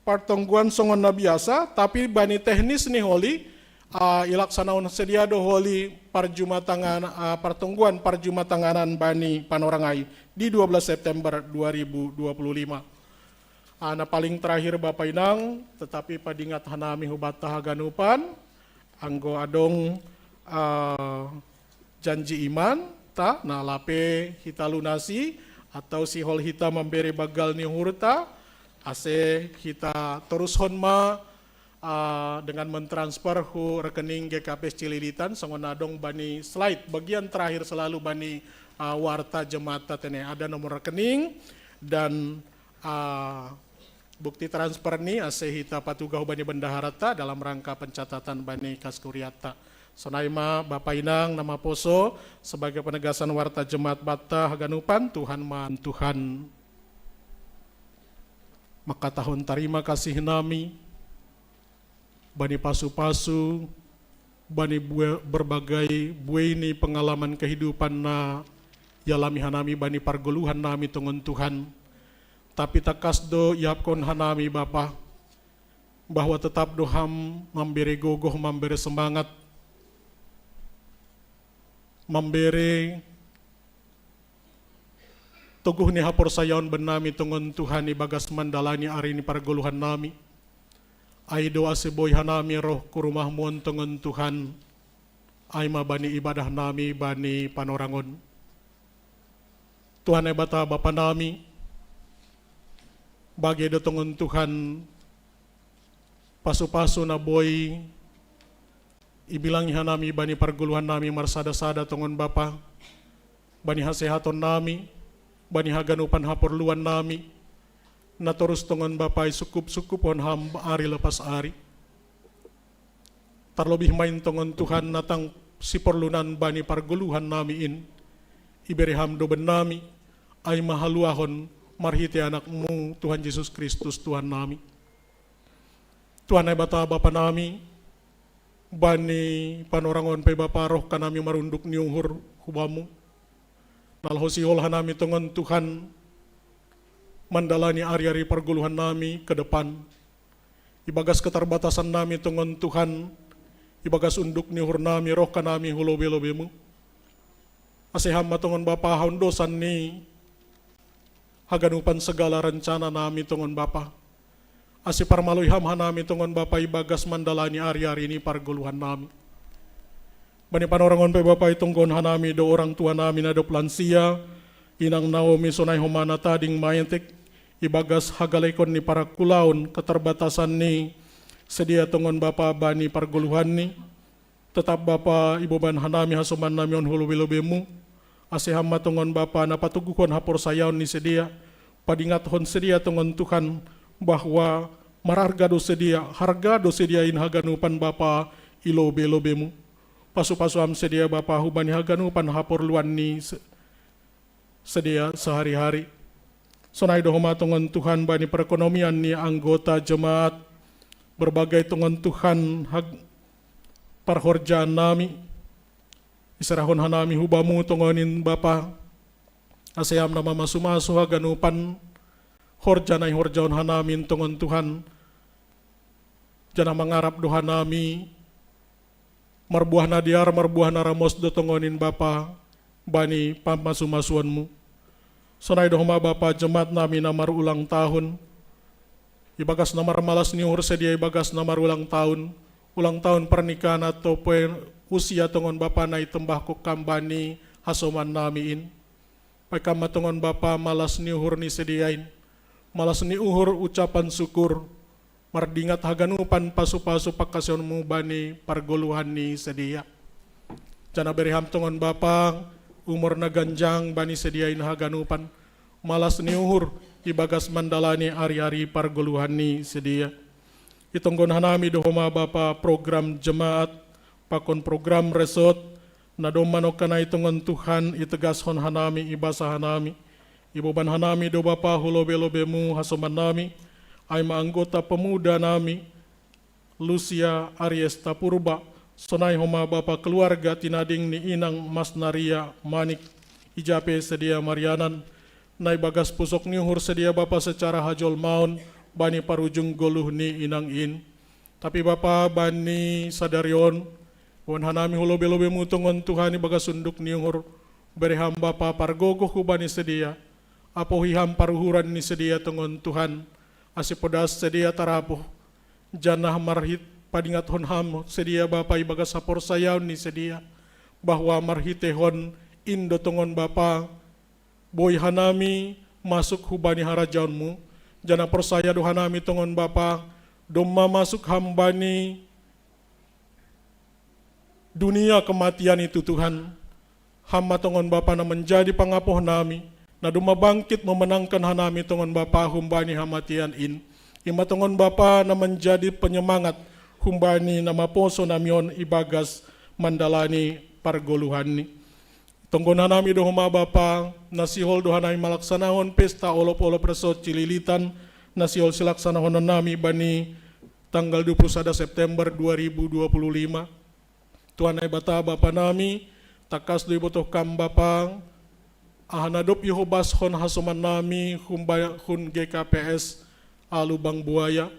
partongguan songon na biasa, tapi bani teknis ni holi, uh, ilaksanaon sedia do holi parjumatangan, uh, partongguan parjumatanganan bani Panorangai di dua belas September dua ribu dua puluh lima. Uh, na paling terakhir Bapa Inang, tetapi padingat hanami hubata haganupan, anggo adong uh, janji iman ta na lape hita lunasi, atau sihol hita mambere bagal ni uhurta, ase hita torushon ma uh, dengan mentransfer hu rekening G K P S Cililitan songon adong bani slide bagian terakhir selalu bani uh, warta jemaat tene, ada nomor rekening dan uh, bukti transfer ni ase hita patuga hubani bendaharata dalam rangka pencatatan bani kas kuriata. Sonai ma Bapa Inang nama poso sebagai penegasan warta jemaat banta haganupan. Tuhan ma Tuhan. Maka tahun tarima kasih nami bani pasu-pasu, bani bue, berbagai buei ni pengalaman kehidupan na ialami hanami bani pargoluhan nami tongon Tuhan. Tapi takas do iapkon hanami Bapa, bahwa tetap do Ham mambere gogoh, mambere semangat, mambere toguh ni haporsayaon bannami tongon Tuhan ibagas mandalani ari ni pargoluhan nami. Ai do ase boi hanami roh ku rumahmu on tongon Tuhan, ai ma bani ibadah nami bani panorangon. Tuhan Naibata Bapa nami, bage do tongon Tuhan pasu-pasu na boi ibilangi hanami bani pargoluhan nami marsada-sada tongon Bapa, bani hasehaton nami, bani haganupan haporluan nami, na torus tongon Bapa isungkup-sungkuphon Ham ari lepas ari. Tarlobih ma in tongon Tuhan na tang siporlunan bani pargoluhan nami in, ibere Ham do bannami, ai ma haluahon marhite Anakmu Tuhan Jesus Kristus Tuhan nami. Tuhan Naibata Bapa nami, bani panorangon pe Bapa roh hanami marunduk ni uhur hu Bamu. Na laho sihol hanami tongon Tuhan mandalani ari-ari pargoluhan nami ke depan. Ibagas keterbatasan nami tongon Tuhan, ibagas unduk ni uhur nami roh hanami hu lobe-lobemu. Ase Ham ma tongon Bapa haondosan ni haganupan segala rencana nami tongon Bapa. Ase parmaloi Ham hanami tongon Bapa ibagas mandalani ari-ari ni pargoluhan nami. Bani panorangon pe Bapa itonggohon hanami do orang tua nami na dob lansia, inang Naomi sonai homa na tading maetek, ibagas hagalekon ni parangkulaon keterbatasan ni sedia tongon Bapa bani pargoluhan ni. Tetap Bapa iboban hanami hasoman nami on hu lobe-lobemu, ase Ham ma tongon Bapa na patoguhon haporsayaon ni sedia, padingathon sedia tongon Tuhan, bahwa mararga do sedia, harga do sedia in haganupan Bapa i lobe-lobemu. Pasu-pasu ham sedia Bapa hubani haganupan haporluan ni se-, sedia sehari-hari. Sonai do homa tongon Tuhan bani perekonomian ni anggota jemaat, berbagai tongon Tuhan hag-, parhorjaan nami, iserahon hanami hubamu tongonin Bapa, ase ham na mamasu-masu haganupan horja na ihorjahon hanamin tongon Tuhan, janah mangarap do hanami, marbuah na dear, marbuah na ramos do tongonin Bapa, bani pamasu-masuonmu. Sonai do homa Bapa jemaat nami na marulang tahun, ibagas na marmalas ni uhur sedia ibagas na marulang tahun, ulang tahun pernikahan atau pe usia tongon Bapa na itembahkon kam bani hasoman nami in. Baik kam ma tongon Bapa malas ni uhur ni sedia in. Malas ni uhur ucapan syukur. Mardingat haganupan pasu-pasu pangkasihonmu bani pargoluhan ni sedia. Janah bere ham tongon Bapa umur na ganjang bani sedia in haganupan. Malas ni uhur ibagas mandalani ari-ari pargoluhan ni sedia. Itonggon hanami do homa Bapa program jemaat, pakon program resort, na domma nongkanai tongon Tuhan itegashon hanami, ibasa hanami. Iboban hanami do Bapa hu lobe-lobemu hasoman nami, ai ma anggota pemuda nami, Lucia Ariesta Purba, sonai homa Bapa keluarga tinading ni inang Masnaria Manik, ija pe sedia marianan, na ibagas pusok ni uhur sedia Bapa secara hajolmaon, bani parujung goluh ni inang in. Tapi Bapa bani sadari on, iboan hanami hu lobe-lobemu tongon Tuhan ibagas unduk ni uhur, bere ham Bapa pargogoh hubani sedia, apohi ham paruhuran ni sedia tongon Tuhan, ase podas sedia tarapuh, janah marhit padingathon ham sedia Bapa ibagas haporsayaon ni sedia, bahwa marhiteihon in do tongon Bapa, boi hanami masuk hubani harajaonmu, janah porsaya do hanami tongon Bapa, domma masuk ham bani dunia kematian itu Tuhan. Ham ma tongon Bapa na manjadi pangapoh nami, na domma bangkit memenangkan hanami tongon Bapa humbani hamatian in. I ma tongon Bapa na manjadi penyemangat humbani na maposo nami on ibagas mandalani pargoluhanni. Tonggon hanami do homa Bapa, na sihol do hanami malaksanahon pesta olop-olop resort Cililitan, na sihol silaksanahonon nami bani tanggal dua puluh sada September dua ribu dua puluh lima. Tuhan Naibata Bapa nami, tangkas do ibotoh kam Bapa, aha na dob ihobashon hasoman nami hun G K P S Lubang Buaya.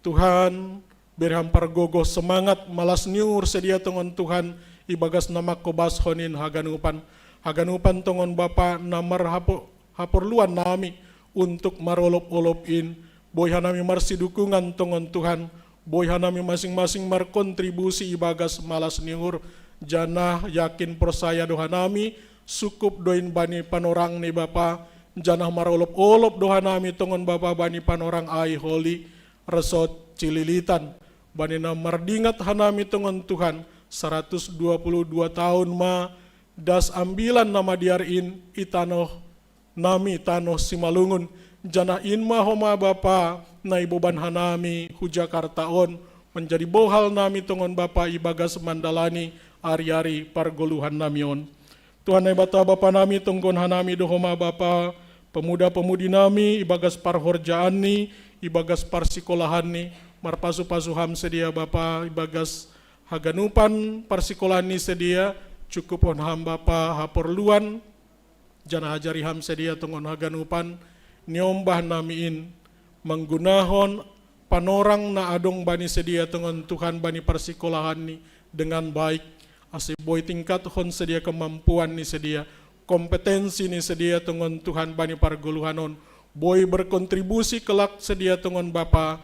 Tuhan, bere ham pargogoh semangat malas ni uhur sedia tongon Tuhan ibagas na mangkobashon in haganupan. Haganupan tongon Bapa na marhapo-, haporluan nami untuk marolop-olop in. Boi hanami marsidukungan tongon Tuhan. Boi hanami masing-masing markontribusi ibagas malas ni uhur. Janah yakin porsaya do hanami, sukup do in bani panorang ni Bapa. Janah marolop-olop do hanami tongon Bapa bani panorang Ai Holi, resort Cililitan. Bani na mardingat hanami tongon Tuhan, saratus dua puluh dua tahun ma das ambilan na madear in i tanoh nami, tanoh Simalungun. Janah in ma homa Bapa na iboban hanami hu Jakarta on, manjadi bohal nami tongon Bapa ibagas mandalani ari-ari pargoluhan nami on. Tuhan Naibata Bapa nami, tonggon hanami do homa Bapa, pemuda-pemudi nami, ibagas parhorjaanni, ibagas parsikolahanni, marpasu-pasu ham sedia Bapa, ibagas haganupan parsikolahanni sedia, cukuphon ham Bapa haporluan, janah ajari ham sedia tongon haganupan, niombah nami in, manggunahon panorang na adong bani sedia tongon Tuhan bani parsikolahanni dengan baik, ase boi tingkathon sedia kemampuan ni sedia, kompetensi ni sedia tongon Tuhan bani pargoluhan on, boi berkontribusi kelak sedia tongon Bapa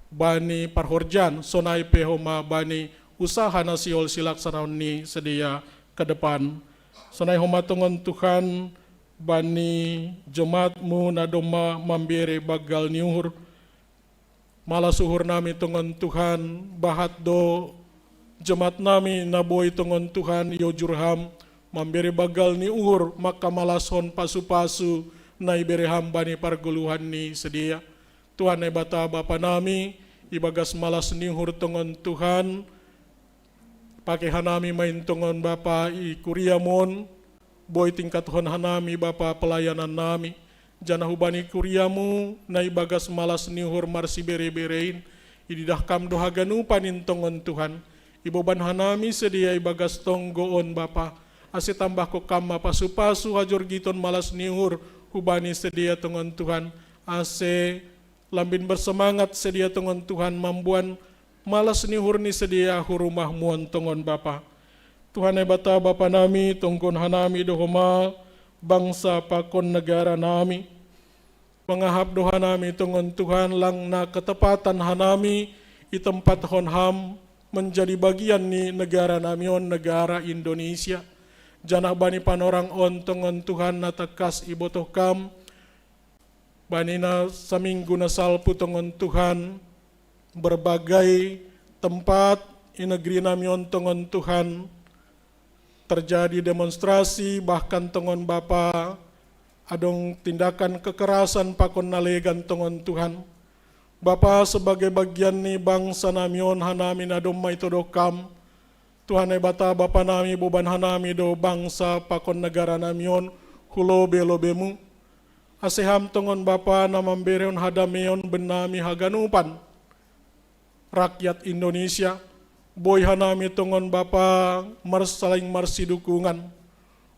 bani parhorjaan, sonai pe homa bani usaha na sihol silaksanaon ni sedia ke depan. Sonai homa tongon Tuhan bani jemaatmu na domma mambere banggal ni uhur, malas uhur nami tongon Tuhan, bahat do jemaat nami na boi tongon Tuhan iojur ham, mambere banggal ni uhur mangkamalashon pasu-pasu na ibere Ham bani pargoluhan ni sidea. Tuhan Naibata Bapa nami, ibagas malas ni uhur tongon Tuhan, pake hanami main tongon Bapa i kuriaM on, boi tingkathon hanami Bapa pelayanan nami, janah hubani kuriaM na ibagas malas ni uhur marsibere-bere in, ididah Kam do haganupan in tongon Tuhan, iboban hanami sidea ibagas tonggo on Bapa, ase tambahko Kam ma pasu-pasu hajorgiton malas ni uhur hubani sidea tongon Tuhan, ase lambin bersemangat sidea tongon Tuhan mamboan malas ni uhur ni sidea hu rumahMu on tongon Bapa. Tuhan Naibata Bapa nami, tonggon hanami do homa bangsa pakon negara nami. Mangahap do hanami tongon Tuhan lang na ketepatan hanami itempathon Ham menjadi bagian ni negara nami on, negara Indonesia. Janah bani panorang on tongon Tuhan na tangkas ibotoh Kam, bani na saminggu na salpu tongon Tuhan, berbagai tempat i negeri nami on tongon Tuhan, terjadi demonstrasi, bahkan tongon Bapa, adong tindakan kekerasan pakon na legan tongon Tuhan. Bapa, sebagai bagian ni bangsa nami on hanami na domma itodoh Kam, Tuhan Naibata Bapa nami, boban hanami do bangsa pakon negara nami on hu lobe-lobeMu. Ase Ham tongon Bapa na mamberehon hadameon bennami haganupan rakyat Indonesia, boi hanami tongon Bapa mar-, saling marsidukungan,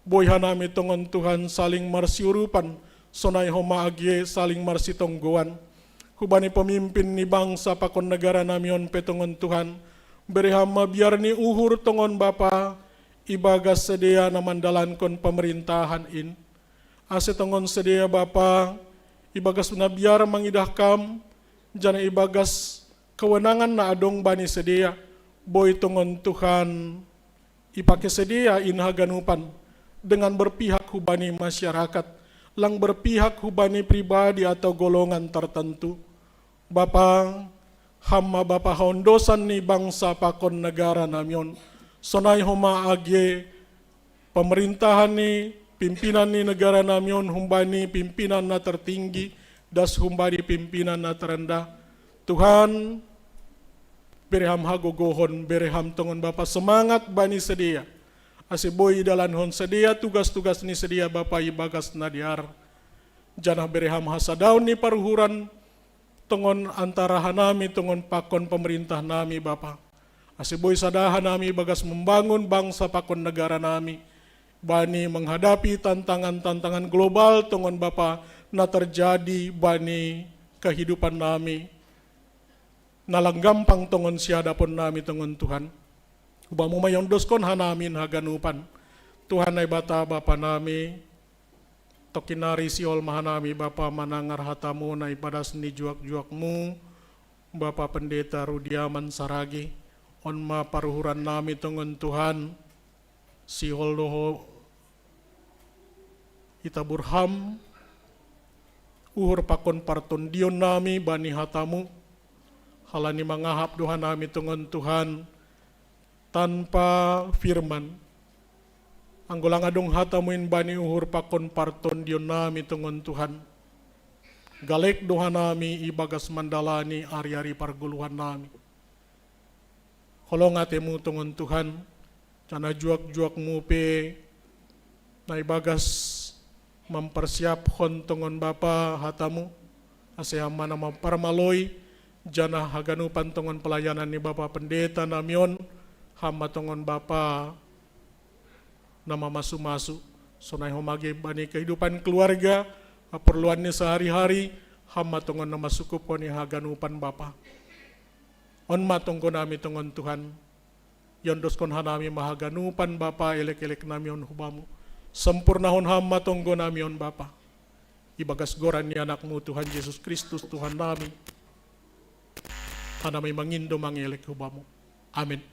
boi hanami tongon Tuhan saling marsiurupan, sonai homa age saling marsitonggoan. Hubani pemimpin ni bangsa pakon negara nami on pe tongon Tuhan, bere Ham ma biar ni uhur tongon Bapa ibagas sidea na mandalankon pemerintahan in. Ase tongon sidea Bapa, ibagas na biar mangidah Kam, janah ibagas kewenangan na adong bani sidea, boi tongon Tuhan ipake sidea in haganupan dengan berpihak hubani masyarakat, lang berpihak hubani pribadi atau golongan tertentu. Bapa, Ham ma Bapa haondosan ni bangsa pakon negara nami on, sonai homa age pemerintahan ni pimpinan ni negara nami on humbani pimpinan na tertinggi das humbani pimpinan na terendah. Tuhan, bere Ham hagogohon, bere Ham tongon Bapa semangat bani sidea, ase boi idalankon sidea tugas-tugas ni sidea Bapa ibagas na dear. Janah bere Ham hasadaon ni paruhuran tongon antara hanami tongon pakon pemerintah nami Bapa, ase boi sada hanami ibagas membangun bangsa pakon negara nami, bani menghadapi tantangan-tantangan global tongon Bapa na terjadi bani kehidupan nami, na lang gampang tongon sihadapon nami tongon Tuhan. Hubamu ma iondoskon hanami in haganupan. Tuhan Naibata Bapa nami, tongkin nari sihol ma hanami Bapa manangar hataMu na ipadas ni juak-juakMu, Bapa Pendeta Rudiaman Saragi. On ma paruhuran nami tongon Tuhan, sihol do Ho itabur Ham uhur pakon partondion nami bani hataMu, halani mangahap do hanami tongon Tuhan tanpa firman. Anggo lang adong hataMu in bani uhur pakon partondion nami tongon Tuhan, galek do hanami ibagas mandalani ari-ari pargoluhan nami. Holong ateMu tongon Tuhan, janah juak-juakMu pe na ibagas mamparsiaphon tongon Bapa hataMu, ase Ham ma na mamparmaloi, janah haganupan tongon pelayanan ni Bapa Pendeta nami on, Ham ma tongon Bapa na mamasu-masu, sonai homa age bani kehidupan keluarga, haporluan ni sehari-hari, Ham ma tongon na mansukuphon i haganupan Bapa. On ma tonggo nami tongon Tuhan, iondoskon hanami ma haganupan Bapa elek-elek nami on hu Bamu. Sempurnahon Ham ma tonggo nami on Bapa. Ibagas goran ni AnakMu Tuhan Jesus Kristus Tuhan nami, hanami mangindo mangelek hu Bamu. Amin.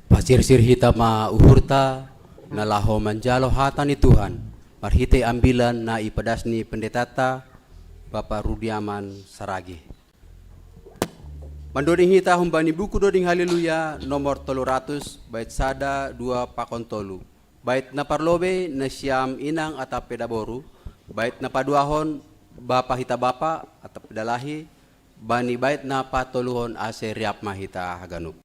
Pasirsir hita ma uhurta, na laho manjalo hata ni Tuhan. Marhitei ambilan na ipadas ni pendetata, Bapa Rudiaman Saragi. Mandoding hita humbani buku doding Haleluya nomor tolu ratus, bait sada, dua pakon tolu. Bait na parlobei, nasiam inang atap pe daboru. Bait na paduahon, bapa hita bapa atap pe dalahi. Bani bait na patoluhon ase riap ma hita haganup.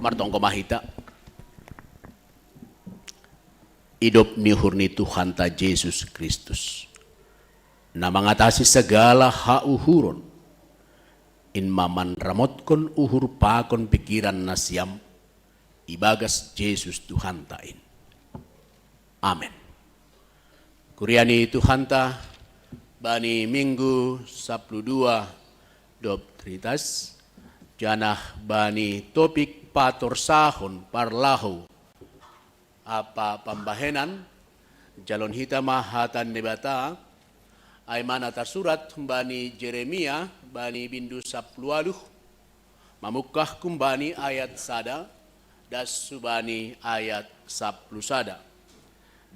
Martonggo ma hita. Idop ni uhur ni Tuhanta Jesus Kristus, na mangatasi sagala hauhuron, in ma manramotkon uhur pakon pikiran nasiam, ibagas Jesus Tuhanta in. Amen. Kuria ni Tuhanta, bani Minggu sapuluh dua dob Trinitas, janah bani topik patorsahon parlahou ampa pambahenan, jalon hita ma hata ni Naibata, ai ma na tarsurat humbani Jeremia, bani bindu sapuluh ualuh, mamungkah humbani ayat sada, das hubani ayat sapuluh sada.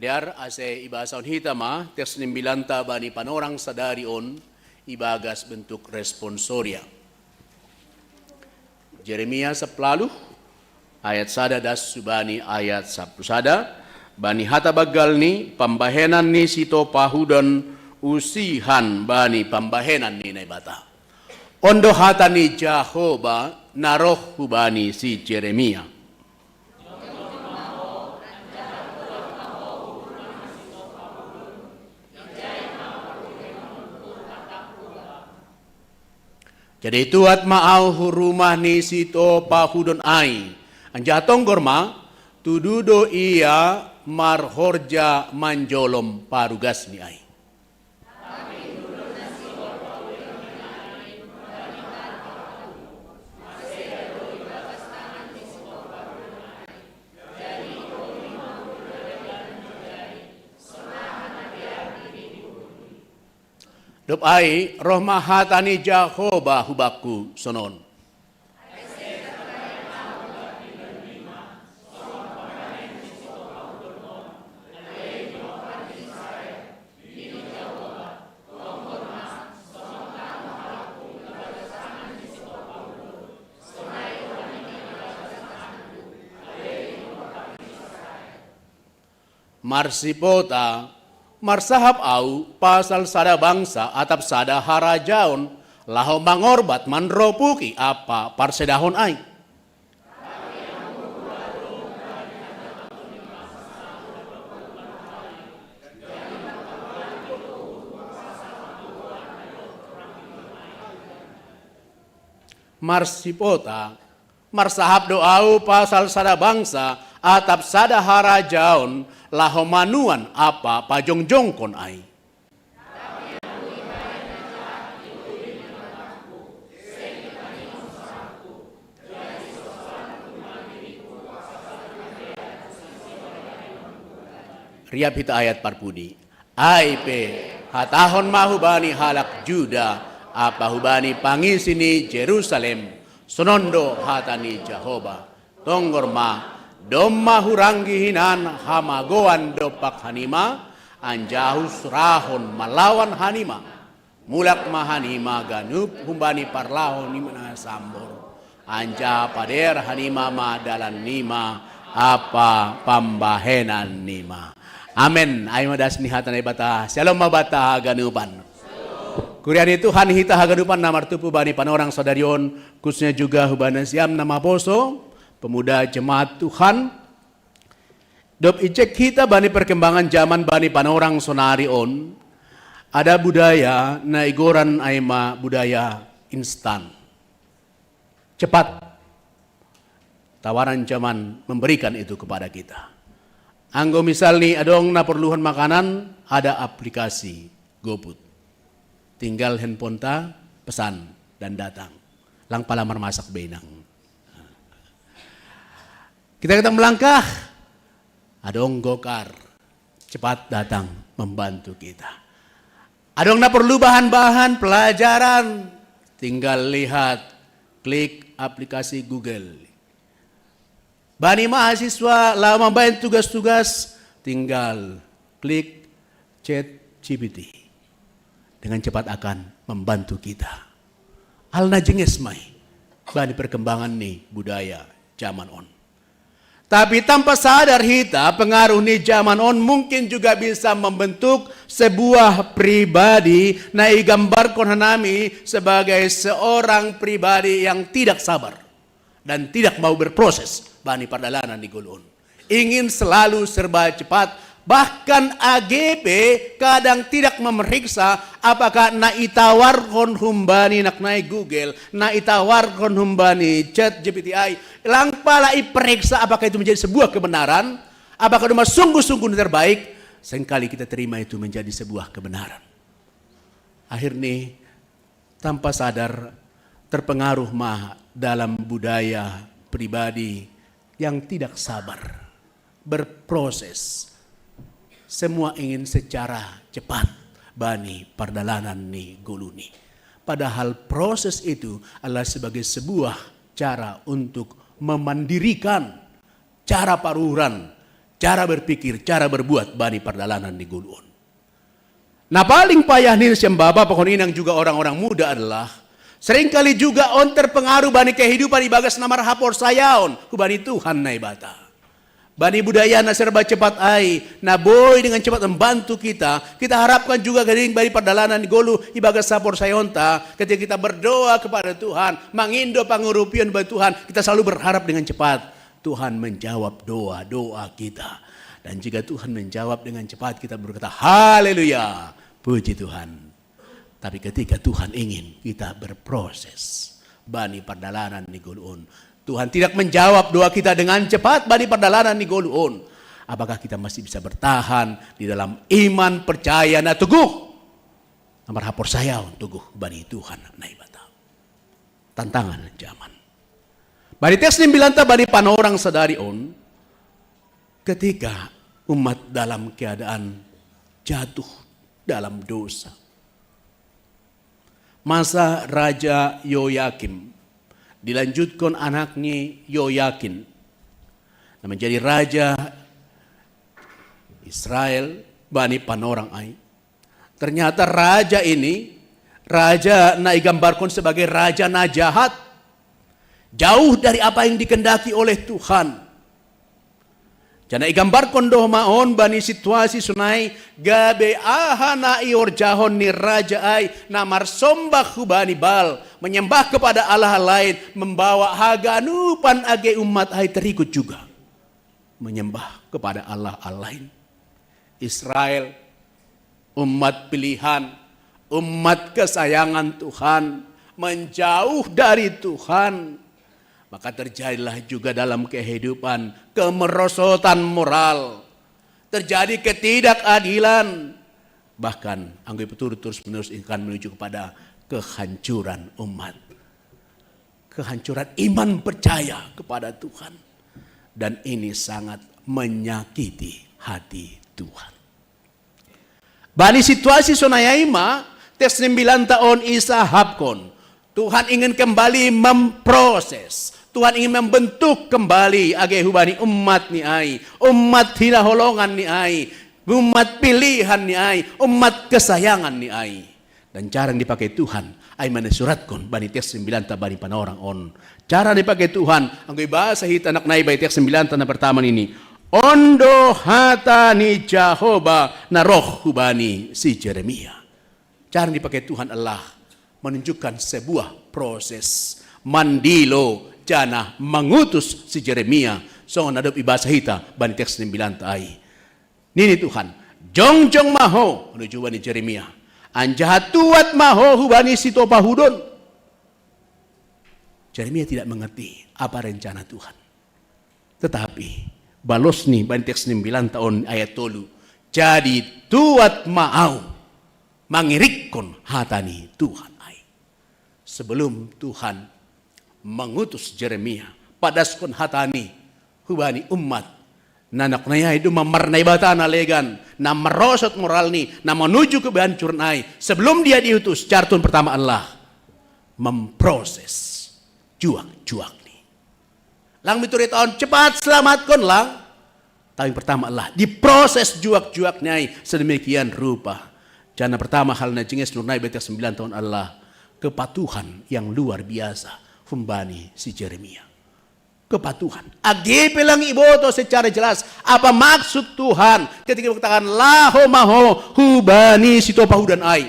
Dear ase ibasahon hita ma teks ni ambilanta bani panorang sadari on ibagas bentuk responsoria. Jeremia sapuluh ualuh, ayat sada das hubani ayat sapuluh sada, bani hata banggal ni pambahenan ni sitopahudon usihan bani pambahenan ni Naibata. On do hata ni Jahowa na roh hubani si Jeremia. Jadi tuat ma ahu hu rumah ni sitopahudon ai, anjaha tonggor ma, tudu do ia marhorja manjolom parugasni ai. Dob ai roh ma hata ni Jahowa hubakku sonon. Marsipota, marsahap au pasal sada bangsa atap sada harajaon, laho mangorbat manropuki apa parsedahon ai. Marsipota, marsahap do au pasal sada bangsa atap sada harajaon, laho manuan apa pajongjongkon ai. Riap hita ayat parpudi. Ai pe, hatahon ma hubani halak Juda, apa hubani pangisi ni Jerusalem, sonon do hata ni Jahoba: Tonggor ma, domma huranggi hinan hamagoan dompak hanima, anjaha husurahon malawan hanima. Mulak ma hanima ganup humbani parlahou ni na sambor, anjaha padear hanima ma dalan nima ampa pambahenan nima. Amen. Ai ma das ni hata Naibata. Syalom ma banta haganupan. Kuria ni Tuhan hita haganupan na martumpu bani panorang sadari on, khususnya juga hubani nasiam na maposo, pemuda jemaat Tuhan. Dob icek hita bani perkembangan jaman bani panorang sonari on, ada budaya na igoran ai ma budaya instan. Cepat. Tawaran jaman memberikan itu kepada kita. Anggo misal ni adong na porluhon makanan, ada aplikasi GoFood. Tinggal handphoneta, pesan, dan datang. Lang pala marmasak be inang. Kita, kita melangkah, adong GoCar, cepat datang membantu kita. Adong na porlu bahan-bahan pelajaran, tinggal lihat, klik aplikasi Google. Bani mahasiswa laho mambahen tugas-tugas, tinggal klik ChatGPT. Dengan cepat akan membantu kita. Alana jenges ma i bani perkembangan ni budaya jaman on. Tapi tanpa sadar hita, pengaruh ni jaman on mungkin juga bisa membentuk sebuah pribadi na igambarkon hanami sebagai seorang pribadi yang tidak sabar dan tidak mau berproses bani pardalanan ni goluhon. Ingin selalu serba cepat, bahkan age pe kadang tidak memeriksa apakah na itawarkon humbani naknai Google, na itawarkon humbani ChatGPT ai, lang pala iperiksa apakah itu menjadi sebuah kebenaran, apakah domma sungguh-sungguh terbaik, seringkali kita terima itu menjadi sebuah kebenaran. Akhirnya tanpa sadar terpengaruh ma dalam budaya pribadi yang tidak sabar, berproses. Semua ingin secara cepat bani pardalanan ni goluhni. Padahal proses itu adalah sebagai sebuah cara untuk memandirikan cara paruhuran, cara berpikir, cara berbuat bani pardalanan ni goluhon. Na paling payah ni sian bapa pakon inang juga orang-orang muda adalah seringkali juga on terpengaruh bani kehidupan ibagas na marhaporsayaon hubani Tuhan Naibata. Bani budaya na serba cepat ai, na boi dengan cepat membantu kita, kita harapkan juga bani pardalanan ni goluh ibagas haporsayaonta, ketika kita berdoa kepada Tuhan, mangindo pangurupion bani Tuhan, kita selalu berharap dengan cepat Tuhan menjawab doa-doa kita. Dan jika Tuhan menjawab dengan cepat, kita berkata, "Haleluya, puji Tuhan." Tapi ketika Tuhan ingin kita berproses bani pardalanan ni goluhon, Tuhan tidak menjawab doa kita dengan cepat bani pardalanan ni goluhon, apakah kita masih bisa bertahan di dalam iman percaya na toguh? Na marhaporsayaon toguh bani Tuhan Naibata. Tantangan jaman. Bani teks ni ambilanta bani panorang sadari on, ketika umat dalam keadaan jatuh dalam dosa. Masa Raja Yoyakim, dilanjutkon anakni Yoyakin, na menjadi raja Israel bani panorang ai. Ternyata raja ini, raja na igambarkon sebagai raja na jahat, jauh dari apa yang dikehendaki oleh Tuhan. Janah igambarkon doh maon bani situasi sonai, gabe aha na ihorjahon ni raja ai, na marsombah hubani Baal, manyambah kepada allah lain, membawa haganupan age umat ai terikut juga manyambah kepada allah-allah lain. Israel, umat pilihan, umat kesayangan Tuhan, menjauh dari Tuhan, maka terjadilah juga dalam kehidupan kemerosotan moral, terjadi ketidakadilan, bahkan anggo ipeturut terus-menerus akan menuju kepada kehancuran umat, kehancuran iman percaya kepada Tuhan. Dan ini sangat menyakiti hati Tuhan. Bani situasi sonai ai ma, teks ni mbilan ta on isahapkon. Tuhan ingin kembali memproses. Tuhan ingin membentuk kembali age hubani umat ni ai, umat hinaholongan ni ai, umat pilihan ni ai, umat kesayangan ni ai. Dan cara yang dipakai Tuhan ai ma na isuratkon bani teks ni mbilan ta bani panorang on. Cara yang dipakai Tuhan, anggo ibasa hita naknai bani teks ni mbilan ta na pertama nini, on do hata ni Jahowa na roh hubani si Jeremia. Cara yang dipakai Tuhan Allah menunjukkan sebuah proses mandilo janah mengutus si Jeremia. Songon na dob ibasa hita bani teks ni mbilan ta ai. Nini Tuhan, jongjong ma ho, nuju bani Jeremia, anjaha tuat ma ho hubani sitopa hudon. Jeremia tidak mengerti apa rencana Tuhan. Tetapi balos ni bani teks ni mbilan ta on ayat tolu, jadi tuat ma au mangirikkon hata ni Tuhan ai. Sebelum Tuhan mengutus Jeremia, padaskon hata ni hubani umat, na naknai ai domma marnaibata na legan, na merosot moral ni, na menuju kehancuran ai. Sebelum dia diutus, cara Tuhan pertama Allah memproses juak-juak ni. Lang miturut on cepat selamatkan lang. Tapi yang pertama adalah diproses juak-juak ni ai sedemikian rupa. Janah pertama hal na jenges nurnai bani teks ni mbilan ta on adalah kepatuhan yang luar biasa humbani si Jeremia. Kepatuhan. Age pe lang iboto secara jelas apa maksud Tuhan ketika mengatakan laho ma ho hubani sitopa hudon ai.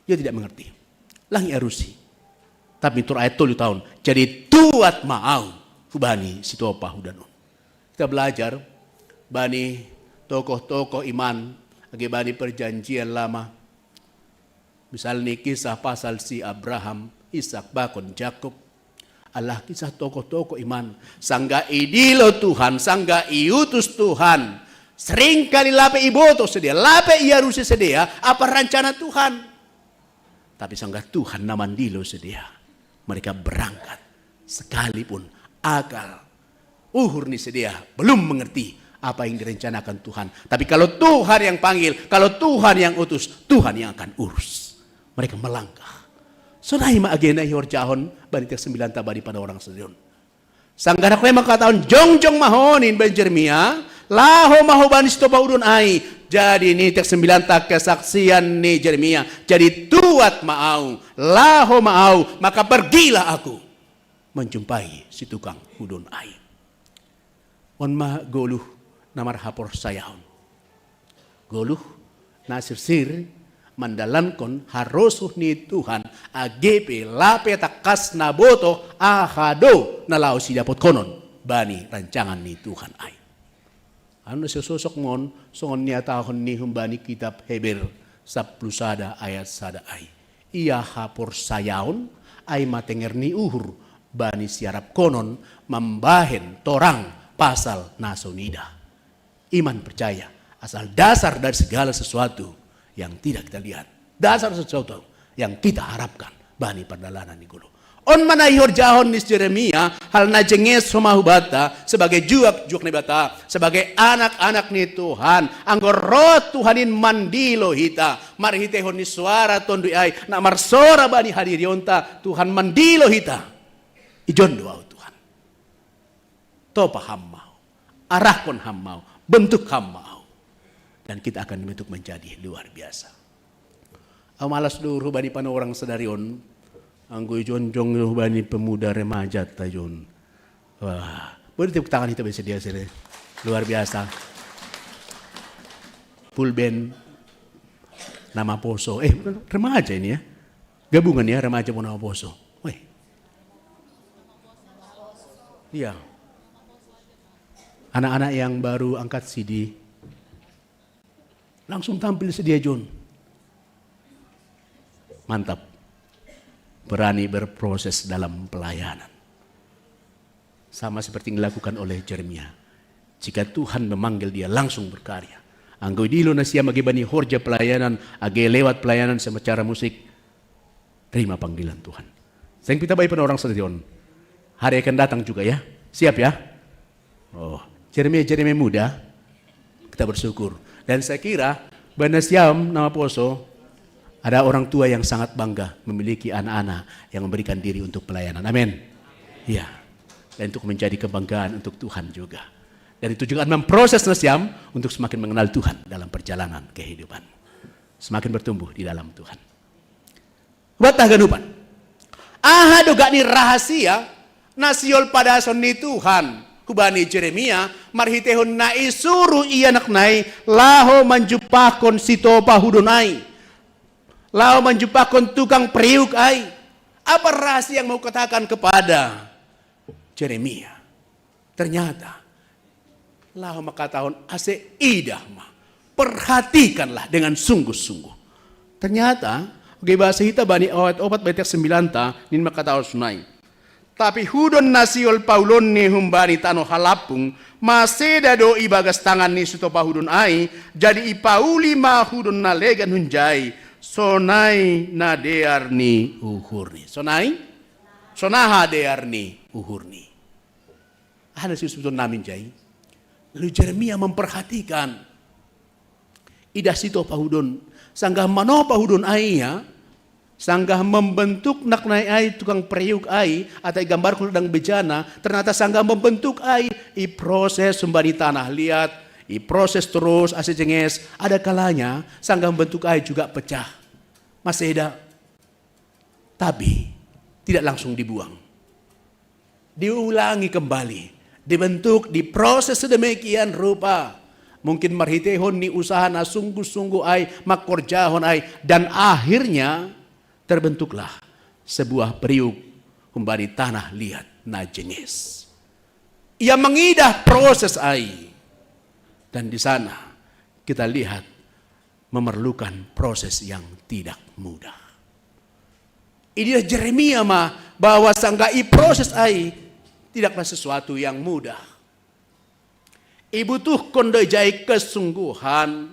Dia tidak mengerti. Lang iarusi. Tapi tur ayat tolu ta on, jadi tuat ma au hubani sitopa hudon on. Kita belajar bani tokoh-tokoh iman age bani perjanjian lama. Misalni kisah pasal si Abraham, Isak, bahkan Jakob. Adalah kisah tokoh-tokoh iman. Sanggah idilo Tuhan, sanggah iutus Tuhan, seringkali lape iboto sidea, lape iarusi sidea apa rencana Tuhan. Tapi sanggah Tuhan na mandilo sidea, mereka berangkat sekalipun akal uhur ni sidea belum mengerti apa yang direncanakan Tuhan. Tapi kalau Tuhan yang panggil, kalau Tuhan yang utus, Tuhan yang akan urus. Mereka melangkah. Sonai ma age na ihorjahon bani teks ni mbilan ta bani panorang sadari on. Sanggah naknai mangkatahon jongjong ma ho nini bani Jeremia, laho ma ho bani sitopa hudon ai. Jadi nini teks ni mbilan ta kesaksian ni Jeremia, jadi tuat ma au, laho ma au, maka pergilah aku menjumpai si tukang hudon ai. On ma goluh na marhaporsayaon. Goluh na sirsir mandalankon harosuh ni Tuhan age pe lape tangkas na botoh aha do na laho sidapotkonon bani rancangan ni Tuhan ai. Anu na sososok mon songon nihatahon ni humbani kitab Heber sappulu sada ayat sada ai. Ia haporsayaon ai ma tenger ni uhur bani siarapkonon mambahen torang pasal na so nidah. Iman percaya asal dasar dari segala sesuatu yang tidak kita lihat, dasar sesuatu yang kita harapkan bani pardalanan ni goluh. On ma na ihorjahon ni si Jeremia, hal na jenges homa hubanta sebagai juak-juak ni Debata, sebagai anak-anak ni Tuhan. Anggo roh Tuhan in mandilo hita marhiteihon ni soara Tonduy ai na marsora bani hadirionta, Tuhan mandilo hita. Ijon do au Tuhan. Topa Ham ma au, arahkon Ham ma au, bentuk Ham ma au. Dan kita akan dibentuk menjadi luar biasa. Au malas do uhur bani panorang sadari on, anggo ijonjong do bani pemuda remaja ta ijon. Wah, Boleh tepuk tangan kita bisa dia sini. Luar biasa. Full band Namaposo. Eh, bukan remaja ini ya. Gabungan ya, remaja mau Namaposo. Weh. Iya. Anak-anak yang baru angkat C D. Langsung tampil sedia John. Mantap. Berani berproses dalam pelayanan. Sama seperti yang dilakukan oleh Jeremia. Jika Tuhan memanggil dia langsung berkarya. Anggo idilo na siam age bani horja pelayanan, age lewat pelayanan sama cara musik. Terima panggilan Tuhan. Seng pita bayi orang station. Hari akan datang juga ya. Siap ya? Oh, Jeremia, Jeremia muda. Kita bersyukur. Dan saya kira bana siam Namaposo ada orang tua yang sangat bangga memiliki anak-anak yang memberikan diri untuk pelayanan. Amin. Ya. Dan untuk menjadi kebanggaan untuk Tuhan juga. Dan itu juga akan memproses na siam untuk semakin mengenal Tuhan dalam perjalanan kehidupan. Semakin bertumbuh di dalam Tuhan. Watah ganupan. Aha do gak ni rahasia na siol padason ni Tuhan hubani Jeremia marhitehon na isuru ia naknai laho manjumpahkon sitopa hudon ai, laho manjumpahkon tukang periuk ai. Apa rahasia yang mau katakan kepada Jeremia? Ternyata laho mangkatahon ase idah ma, perhatikanlah dengan sungguh-sungguh. Ternyata age bahasa hita bani ayat opat bait sembilan ta nin mangkatahon sonai. Tapi hudon na siol paulon ni humbani tano halampung, maseda do ibagas tangan ni sitopa hudon ai, jadi ipauli ma hudon na legan hunjai, sonai na dear ni uhurni. Sonai? Sonaha dear ni uhurni. Aha na siusupton namin jai? Lalu Jeremia memperhatikan idah sitopa hudon. Sanggah manopa hudon ai ia, sanggah membentuk naknai ai tukang periuk ai, atau igambarkon dang bejana, ternyata sanggah membentuk ai, iproses humbani tanah liat, iproses terus ase jenges, ada kalanya sanggah membentuk ai juga pecah. Maseda. Tapi tidak langsung dibuang. Diulangi kembali, dibentuk, diproses sedemikian rupa. Mungkin marhitehon ni usaha na sungguh-sungguh ai, mangkorjahon ai, dan akhirnya terbentuklah sebuah periuk humbani tanah liat na jenges. Ia mengidah proses ai. Dan di sana kita lihat memerlukan proses yang tidak mudah. Idilah Jeremia ma bahwa sanggah iproses ai tidaklah sesuatu yang mudah. Ibutuhkon do jai kesungguhan,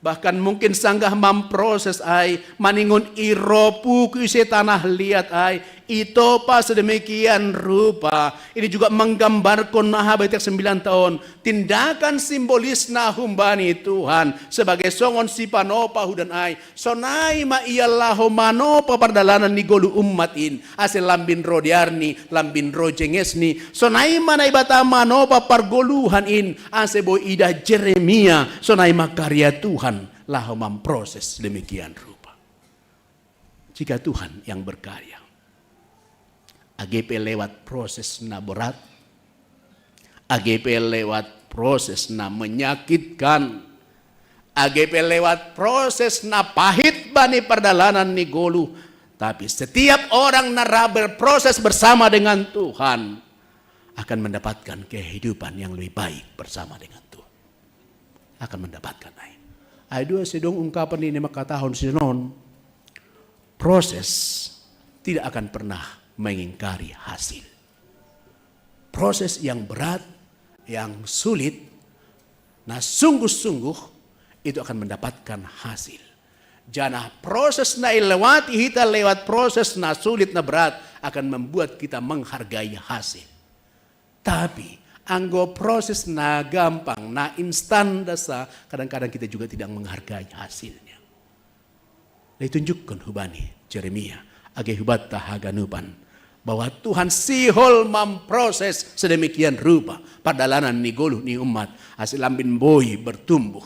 bahkan mungkin sanggah mamproses ai maningon iropuk ise tanah liat ai, itopa sedemikian rupa. Ini juga menggambarkon aha bait sembilan ta on, tindakan simbolis na humbani Tuhan sebagai songon sipanopa hudon ai. Sonai ma ia laho manopa pardalanan ni goluh umat in, ase lambin ro dearni, lambin ro jengesni. Sonai ma Naibata manopa pargoluhan in, ase boi idah Jeremia, sonai ma karya Tuhan laho mamproses demikian rupa. Jika Tuhan yang berkarya, age pe lewat proses na berat, age pe lewat proses na menyakitkan, age pe lewat proses na pahit bani pardalanan ni goluh, tapi setiap orang na ra berproses bersama dengan Tuhan akan mendapatkan kehidupan yang lebih baik bersama dengan Tuhan. Akan mendapatkan ai. Ai dua sedang ungkapan ini mangkatahon sinon, proses tidak akan pernah mengingkari hasil. Proses yang berat, yang sulit, na sungguh-sungguh itu akan mendapatkan hasil. Janah proses na ilewati hita lewat proses na sulit na berat akan membuat kita menghargai hasil. Tapi anggo proses na gampang, na instan dasa, kadang-kadang kita juga tidak menghargai hasilnya. Ditunjukkon hubani Jeremia age hubanta haganupan bahwa Tuhan sihol mamproses sedemikian rupa pardalanan ni goluh ni umat ase lambin boi bertumbuh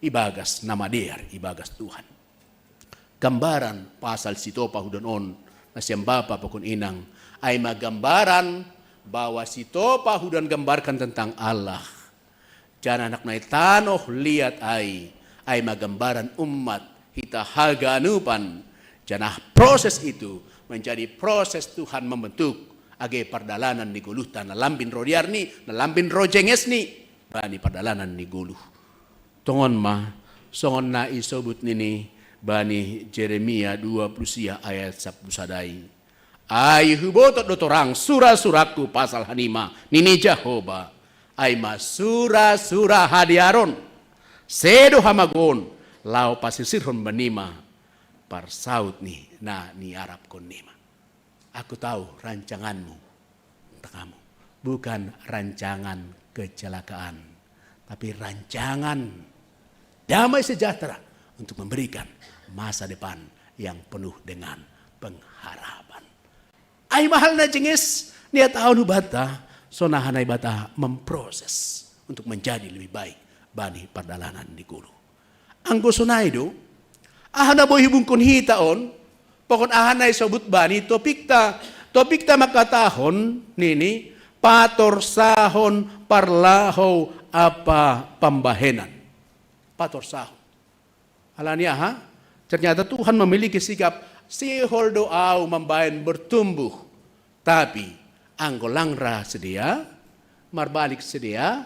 ibagas na madear ibagas Tuhan. Gambaran pasal sitopa hudon on, nasiam bapa pakon inang, ai ma gambaran bahwa si topa hudan gambarkan tentang Allah. Janah naknai tanoh liat ai, ai ma gambaran umat hita haganupan. Janah proses itu menjadi proses Tuhan membentuk age pardalanan ni goluhta na lambin roh dearni, na lambin roh jengesni bani pardalanan ni goluh. Tongon ma, songon na isobut nini bani Jeremia dua puluh sia ayat sapuluh sada i. Ai huboto do torang sura-surangku pasal hanima, nini Jahowa, ai ma sura-sura hadearon, sedo hamagoon, laho pasisirhon banima parsaud ni na niarapkon nima. Aku tahu rancanganmu untuk kamu. Bukan rancangan kecelakaan, tapi rancangan damai sejahtera untuk memberikan masa depan yang penuh dengan pengharapan. Ai ma hal na jenges, niataon hubanta, sonaha Naibata memproses untuk menjadi lebih baik bani pardalanan ni goluh. Anggo sonai do, aha na boi hubungkon hita on, pakon aha na isobut bani topikta. Topikta mangkatahon nini, patorsahon parlahou ampa pambahenan. Patorsahon. Alani aha? Ternyata Tuhan memiliki sikap, sihol do ahu mambahen bertumbuh. Tapi anggo lang ra sidea, marbalik sidea,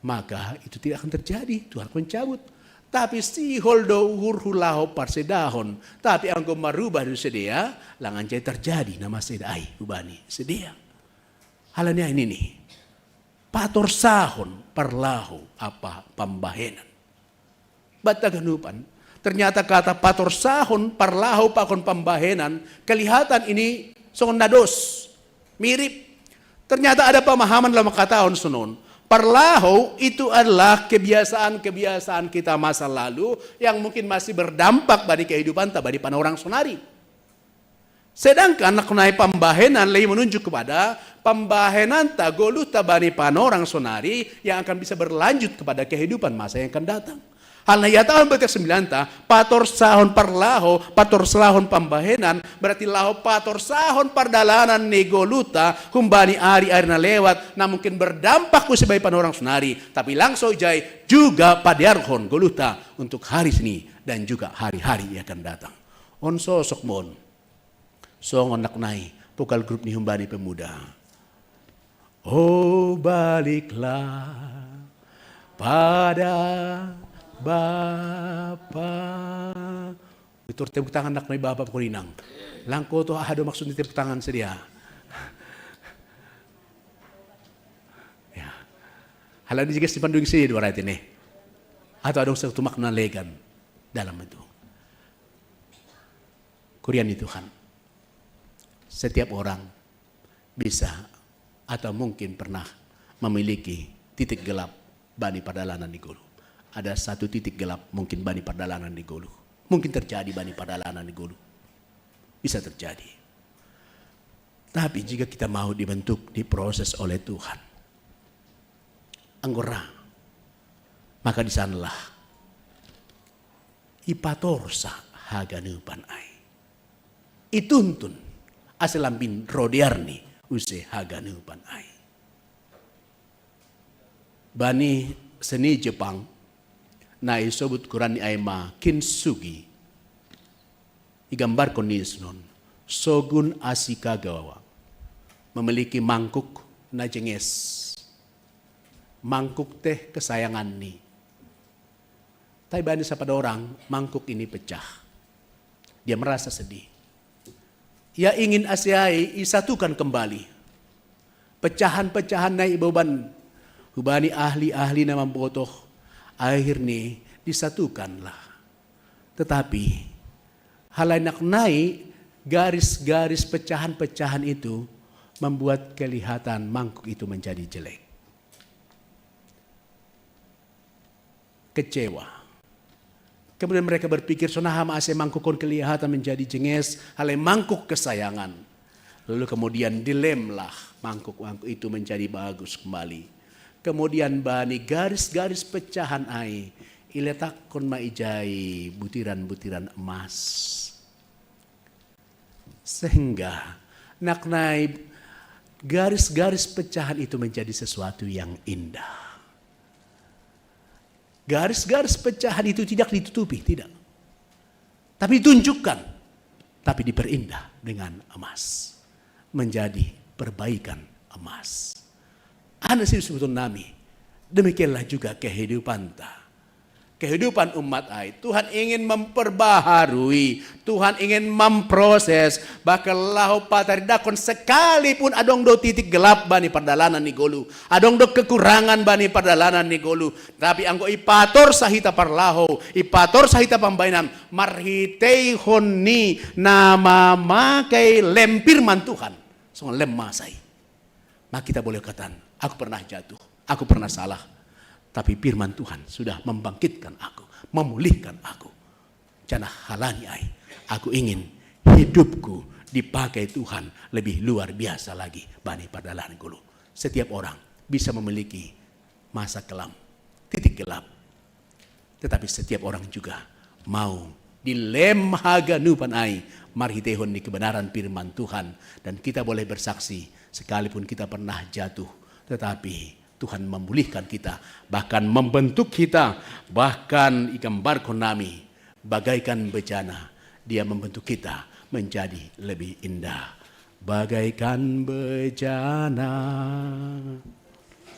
maka itu tidak akan terjadi. Tuhan akan mencabut. Tapi sihol do uhurhu laho parsedahon. Tapi anggo marubah do sidea, lang anjai terjadi na maseda ai hubani sidea. Alani aha nini, patorsahon parlahou ampa pambahenan. Banta haganupan, ternyata kata patorsahon parlahou pakon pambahenan kelihatan ini songon na dos, mirip. Ternyata ada pemahaman dalam kata on sonon. Parlahou itu adalah kebiasaan-kebiasaan kita masa lalu yang mungkin masih berdampak bani kehidupanta, bani panorang sonari. Sedangkan naknai pambahenan lebih menunjuk kepada pambahenanta, goluhta bani panorang sonari yang akan bisa berlanjut kepada kehidupan masa yang akan datang. Hal na ihatahon bagian sembilanta, patorsahon parlahou, patorsahon pambahenan, berarti laho patorsahon pardalanan ni goluhta humbani ari-ari na lewat, na mungkin berdampak use bani panorang sonari, tapi lang so ijai juga padearhon goluhta untuk hari sini dan juga hari-hari yang akan datang. On sosok mon. Songon naknai, vokal grup ni humbani pemuda. Oh, baliklah pada Bapa. Itu tepuk tangan naknai Bapa pakon Inang. Lang ho tahu aha do maksud ni tepuk tangan sidea. Ya. Halani jeges ni panduing sidea do arati ni. Atau adong satu makna legan dalam itu. Kuria ni Tuhan. Setiap orang bisa atau mungkin pernah memiliki titik gelap bani pardalanan ni goluh. Ada satu titik gelap mungkin bani pardalanan ni goluh. Mungkin terjadi bani pardalanan ni goluh. Bisa terjadi. Tapi jika kita mau dibentuk, diproses oleh Tuhan, anggo ra, maka di sanalah ipatorsa haganupan ai. Ituntun asa lambin roh dearni use haganupan ai. Bani seni Jepang na isobut goranni ai ma kintsugi, igambarkon ni sonon. Shogun Ashikaga memiliki mangkuk na jenges, mangkuk teh kesayanganni. Tapi bani sapadorang, mangkuk ini pecah. Dia merasa sedih. Ia ingin asa ai isatukan kembali. Pecahan-pecahan na iboban hubani ahli-ahli na mambotoh, akhirnya disatukanlah. Tetapi hal lain naknai, garis-garis pecahan-pecahan itu membuat kelihatan mangkuk itu menjadi jelek. Kecewa. Kemudian mereka berpikir, sonaha ma asa mangkuk on kelihatan menjadi jenges, halai mangkuk kesayangan. Lalu kemudian dilemlah mangkuk-mangkuk itu menjadi bagus kembali. Kemudian bani garis-garis pecahan ai, iletakkon ma ijai butiran-butiran emas. Sehingga naknai Garis-garis pecahan itu menjadi sesuatu yang indah. Garis-garis pecahan itu tidak ditutupi, tidak. Tapi ditunjukkan, tapi diperindah dengan emas. Menjadi perbaikan emas. Ana si sebetulnya nami. Demikianlah juga kehidupan ta. Kehidupan umat ai. Tuhan ingin memperbaharui. Tuhan ingin memproses. Bahkan laho pataridakon sekalipun adong do titik gelap bani pardalanan ni golu. Adong do kekurangan bani pardalanan ni golu. Tapi anggo ipator sahita parlaho, ipator sahita pambainan, marhiteihon ni na mamakai lem firman Tuhan. Songon lem masa i. Maka kita boleh katakan, aku pernah jatuh, aku pernah salah. Tapi firman Tuhan sudah membangkitkan aku, memulihkan aku. Janah halani ai, aku ingin hidupku dipakai Tuhan lebih luar biasa lagi bani pardalanan golu. Setiap orang bisa memiliki masa kelam, titik gelap. Tetapi setiap orang juga mau dilem haganupan ai marhiteihon ni kebenaran firman Tuhan. Dan kita boleh bersaksi, sekalipun kita pernah jatuh, tetapi Tuhan memulihkan kita, bahkan membentuk kita, bahkan igambarkon nami bagaikan bejana. Dia membentuk kita menjadi lebih indah. Bagaikan bejana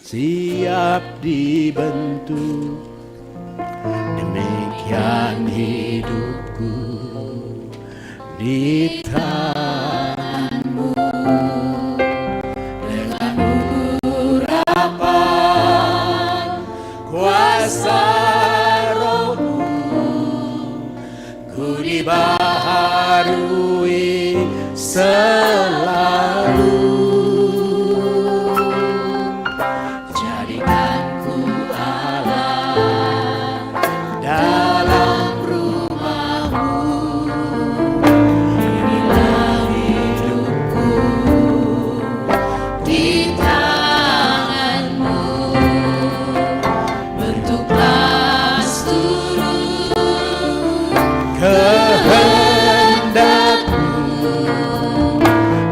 siap dibentuk, demikian hidupku di tanganmu. Dengan urapan kuasa rohmu, ku dibaharui selalu. Jadikan ku alat dalam rumahmu. Inilah hidupku di tanganmu. Bentuklah seluruh kehendakmu.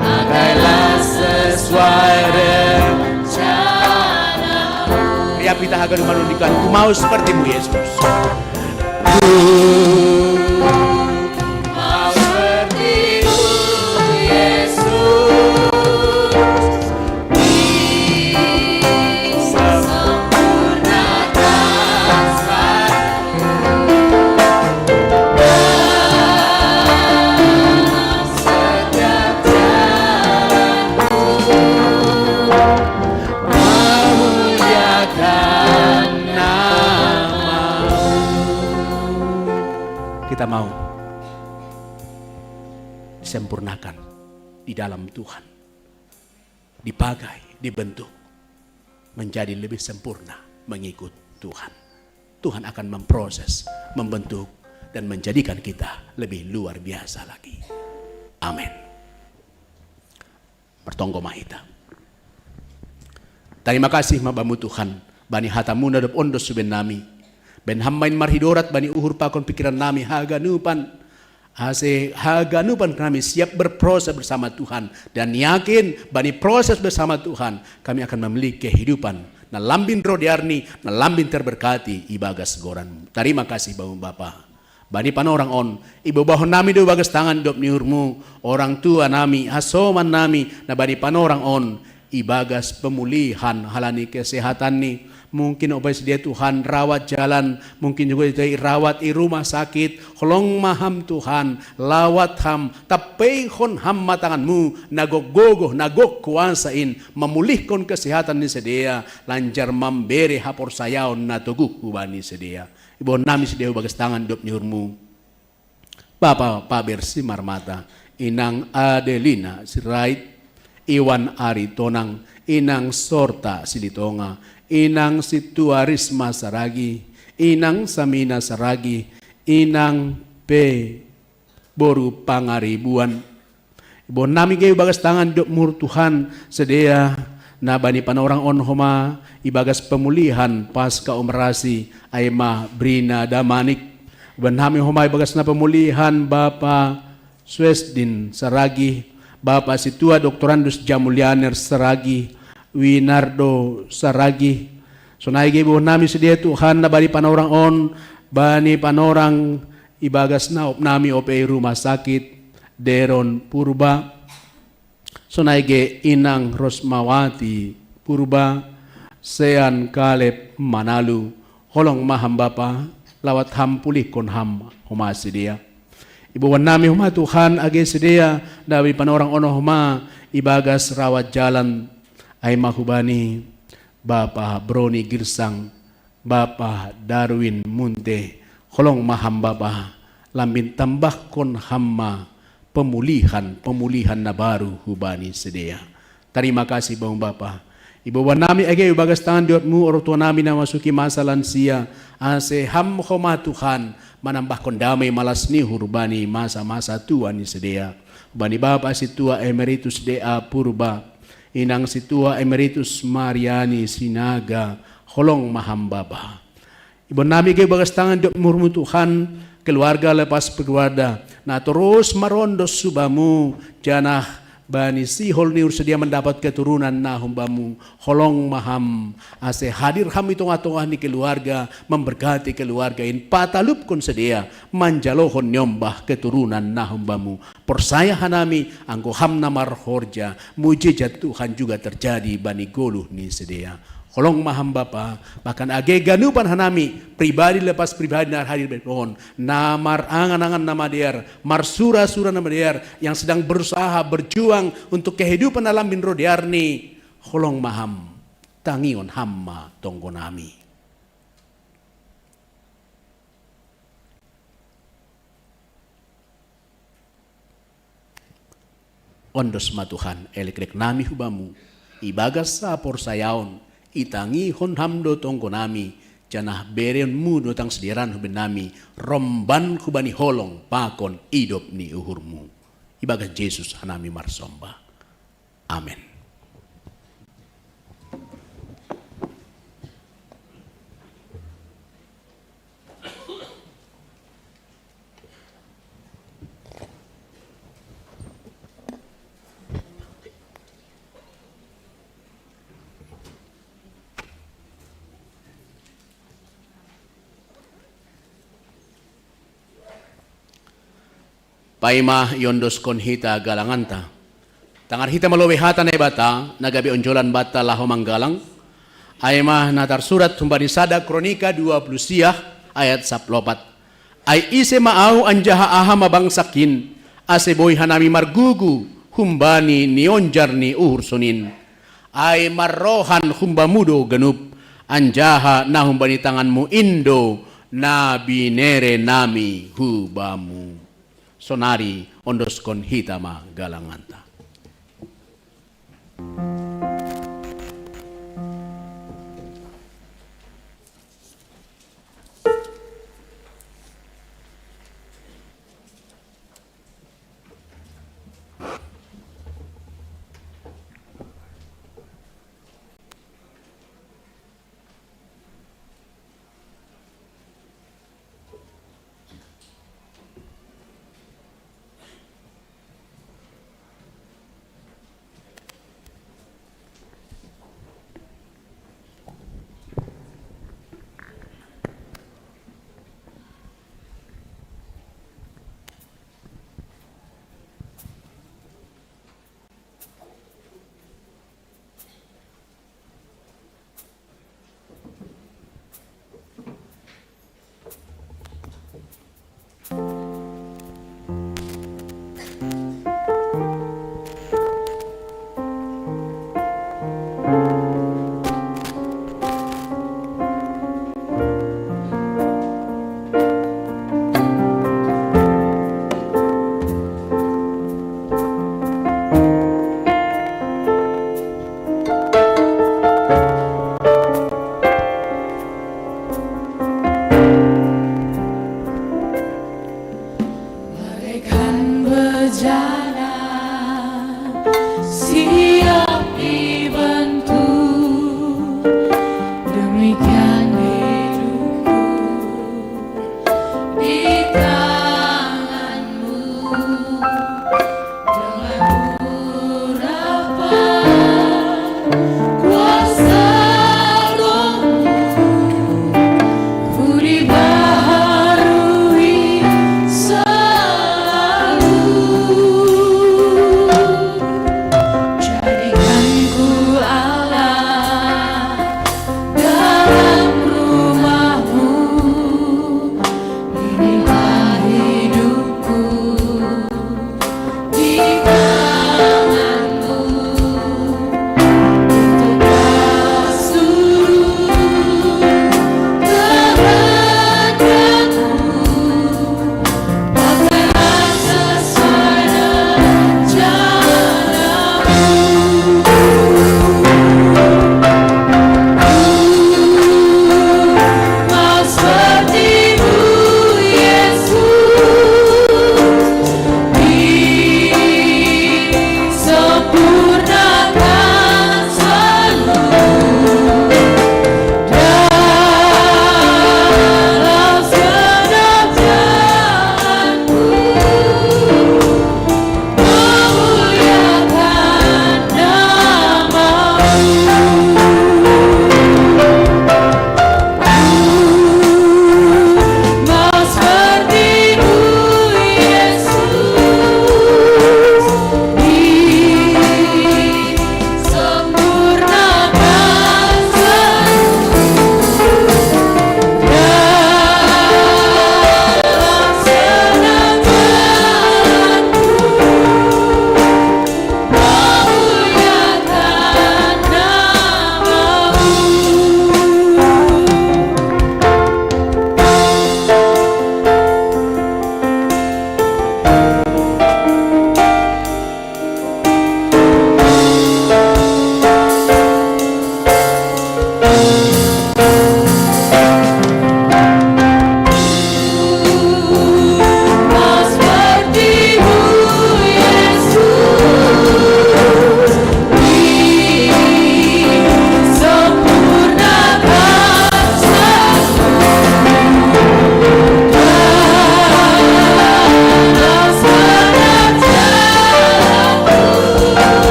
Pakailah sesuai rencanamu. Riap hita haganupan manunjukkan, ku mau sepertimu, Yesus. Ku mau sepertimu, Yesus. Kita mau disempurnakan di dalam Tuhan, dipakai, dibentuk menjadi lebih sempurna mengikut Tuhan. Tuhan akan memproses, membentuk, dan menjadikan kita lebih luar biasa lagi. Amin. Martonggo ma hita. Tarima kasih ma Bamu Tuhan, bani hataMu na dob ondos suben nami. Baen Ham ma in marhidorat bani uhur pakon pikiran nami haganupan. Ase haganupan nami siap berproses bersama Tuhan. Dan yakin bani proses bersama Tuhan, kami akan memiliki kehidupan na lambin roh ni arni, na lambin terberkati ibagas goran. Tarima kasih Bamu Bapa. Bani panorang on, ibobahon nami do bagas tangan dob ni uhurMu, orang tua nami, hasoman nami, na bani panorang on, ibagas pemulihan halani kesehatanni. Mungkin obai sidea Tuhan rawat jalan, mungkin juga sidea rawat i rumah sakit. Holong ma Ham Tuhan, lawat Ham, tampeihon Ham ma tanganMu, na gok gogoh, na gok kuasa in, mamulihkon kesehatan ni sidea, lanjar mambere haporsayaon na toguh hubani sidea. Ibohon nami sidea hu bagas tangan dob ni uhurMu. Bapa Paber Simarmata, Inang Adelina Sirait, Iwan Aritonang, Inang Sorta Silitonga, Inang Situarisma Saragi, Inang Samina Saragi, Inang pe boru Pangaribuan. Ibohon nami gabe bagas tangan dob ni uhur Tuhan sidea, na bani panorang on homa ibagas pemulihan pasca operasi, ai ma Brina Damanik. Ibohon nami homa ibagas na pemulihan Bapa Suesdin Saragi, Bapa Situa Doktorandus Jamulianer Saragi, Winardo Saragi. Sonai ge bohon nami sidea Tuhan na bani panorang on, bani panorang ibagas na op nami ope i rumah sakit, Deron Purba. Sonai ge Inang Rosmawati Purba, Sean Kaleb Manalu, holong ma ham Bapa, lawat ham pulihkon ham homa sidea. Iboan nami homa Tuhan age sidea, na bani panorang on homa ibagas rawat jalan, ai ma hubani Bapa Broni Girsang, Bapa Darwin Munte, holong ma ham Bapa, lambin tambahkon ham ma pemulihan, pemulihan na baru hubani sidea. Tarima kasih bamu Bapa. Iboan nami age ibagas tangan di otmu orang tua nami na masuki masa lansia, ase ham homa Tuhan, manambahkon dame malas ni uhur bani masa-masa tua ni sidea. Bani Bapa Situa Emeritus D A Purba, Inang Situa Emeritus Mariani Sinaga, holong ma ham Bapa. Iboan nami age ibagas tangan di otmu Tuhan, keluarga lepas keluarga, na torus marondos hu bamu, janah bani sihol ni uhur sidea mandapat keturunan na humbamu, holong ma ham, ase hadir ham i tongah-tongah ni keluarga, memberkati keluarga in, patalupkon sidea, manjalohon niombah keturunan na humbamu. Porsaya hanami, anggo ham na marhorja, mujijat Tuhan juga terjadi bani goluh ni sidea. Holong ma ham Bapa, bahkan age ganupan hanami, pribadi lepas pribadi na hadir on, na marangan-angan na madear, marsura-sura na madear, yang sedang berusaha, berjuang untuk kehidupan dalam bin roh dearni, holong ma ham, tangihon ham ma tonggo nami. Ondos ma Tuhan, eleklek nami hu bamu, ibagas saporsayaon, itangihon ham do tonggo nami, janah berenmu do tangsideran hu bennami, romban hubani holong pakon idop ni uhurmu. Ibagas Jesus hanami marsomba. Amen. Paima iondoskon hita galanganta. Tangar hita ma lobei hata Naibata, na gabe onjolan banta laho manggalang. Ai ma na tarsurat humbani sada Kronika dua puluh siah ayat saplopat. Ai ise ma ahu anjaha aha ma bangsak in, ase boi hanami margugu humbani nionjar ni uhur sonin. Ai marrohan humbamu do ganup, anjaha na humbani tanganmu in do na binere nami hu bamu. Sonari ondoskon hita ma galanganta.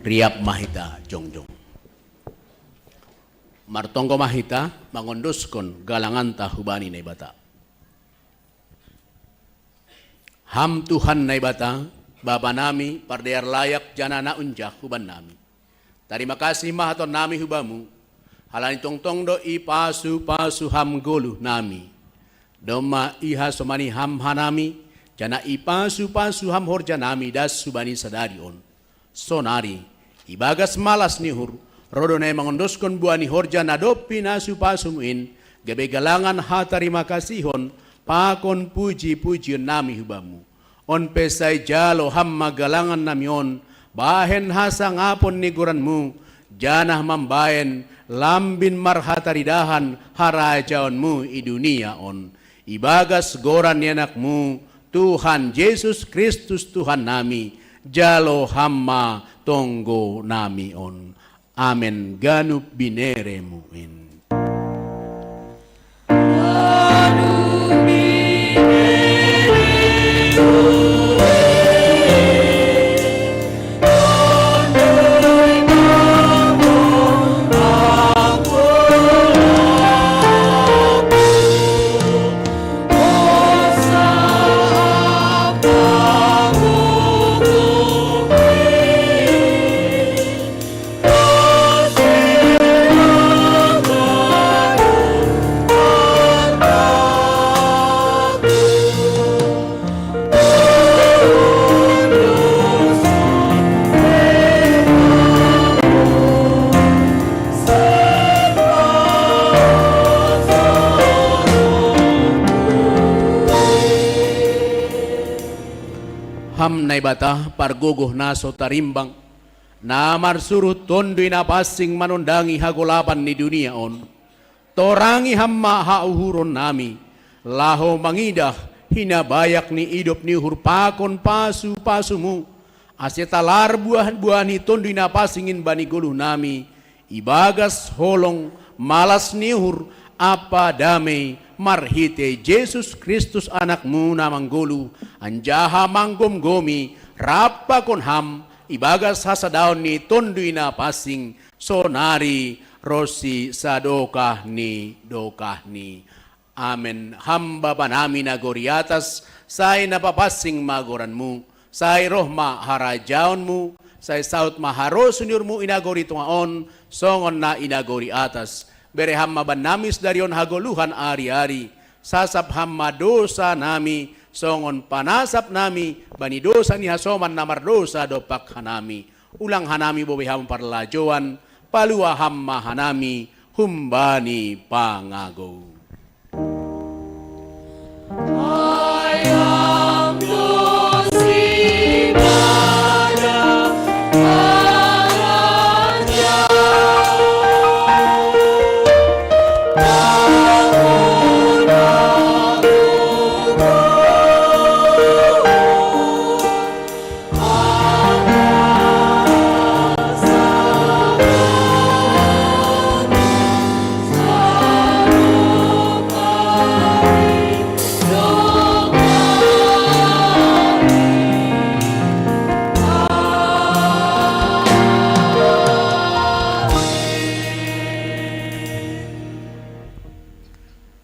Riap ma hita jongjong. Martonggo ma hita mangondoskon galanganta hubani Naibata. Ham Tuhan Naibata, Bapa nami, pardear layak janah na unjah huban nami. Tarima kasih ma haton nami hubamu, halani tongtong do ipasu-pasu ham goluh nami. Domma ihasomani ham hanami, janah ipasu-pasu ham horja nami das hubani sadari on. Sonari, ibagas malas ni uhur, roh do nai mangondoskon buah ni horja na dob pinasu-pasumu in, gabe galangan hatarima kasihon pakon puji-pujion nami hubamu. On pe sai jalo ham ma galangan nami on, bahen hasangapon ni goranmu, janah mambahen lambin marhataridahan harajaonmu i dunia on. Ibagas goran ni anakmu, Tuhan Jesus Kristus Tuhan nami, jalo ham ma tonggo nami on. Amen. Ganup bineremu in. Ham Naibata pargogoh na so tarimbang, na marsuruh Tonduy Napansing manondangi hagolapan ni dunia on. Torangi ham ma hauhuron nami, laho mangidah hinabayak ni idop ni uhur pakon pasu-pasumu, ase talar buah-buah ni Tonduy Napansing in bani goluh nami, ibagas holong, malas ni uhur, ampa damei marhitei Jesus Kristus Anakmu na manggoluh, anjaha manggomgomi rap pakon ham, ibagas hasadaon ni Tonduy Napansing, sonari ronsi sadokah ni dokahni. Amen. Ham Bapa nami na gori atas, sai na papansing ma goranmu, sai roh ma harajaonmu, sai saud ma harosuh ni uhurmu i nagori tonga on, songon na i nagori atas. Bere ham ma bannami sadari on hagoluhan ari-ari, sasap ham ma dosa nami, songon panasap nami bani dosa ni hasoman na mardousa dompak hanami. Ulang hanami boi ham parlajouan, palua ham ma hanami humbani pangagou.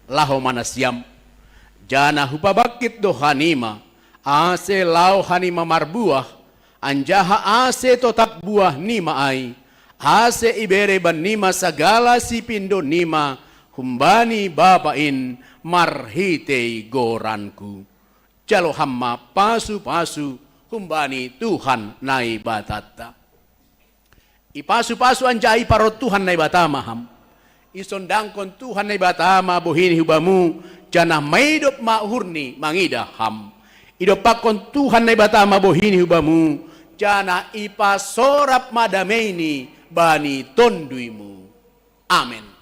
Laho ma nasiam, janah hupabangkit do hanima, ase laho hanima marbuah, anjaha ase totap buahnima ai, ase ibere bannima sagala sipindoonnima humbani Bapa in marhitei goranku. Jalo ham ma pasu-pasu humbani Tuhan Naibatanta. Ipasu-pasu anjaha iparorot Tuhan Naibata ma ham. Isondangkon Tuhan Naibata ma bohini hubamu, janah maidop ma uhurni mangidah ham. Idompakkon Tuhan Naibata ma bohini hubamu, janah ipasorap ma dameini bani tonduymu. Amen.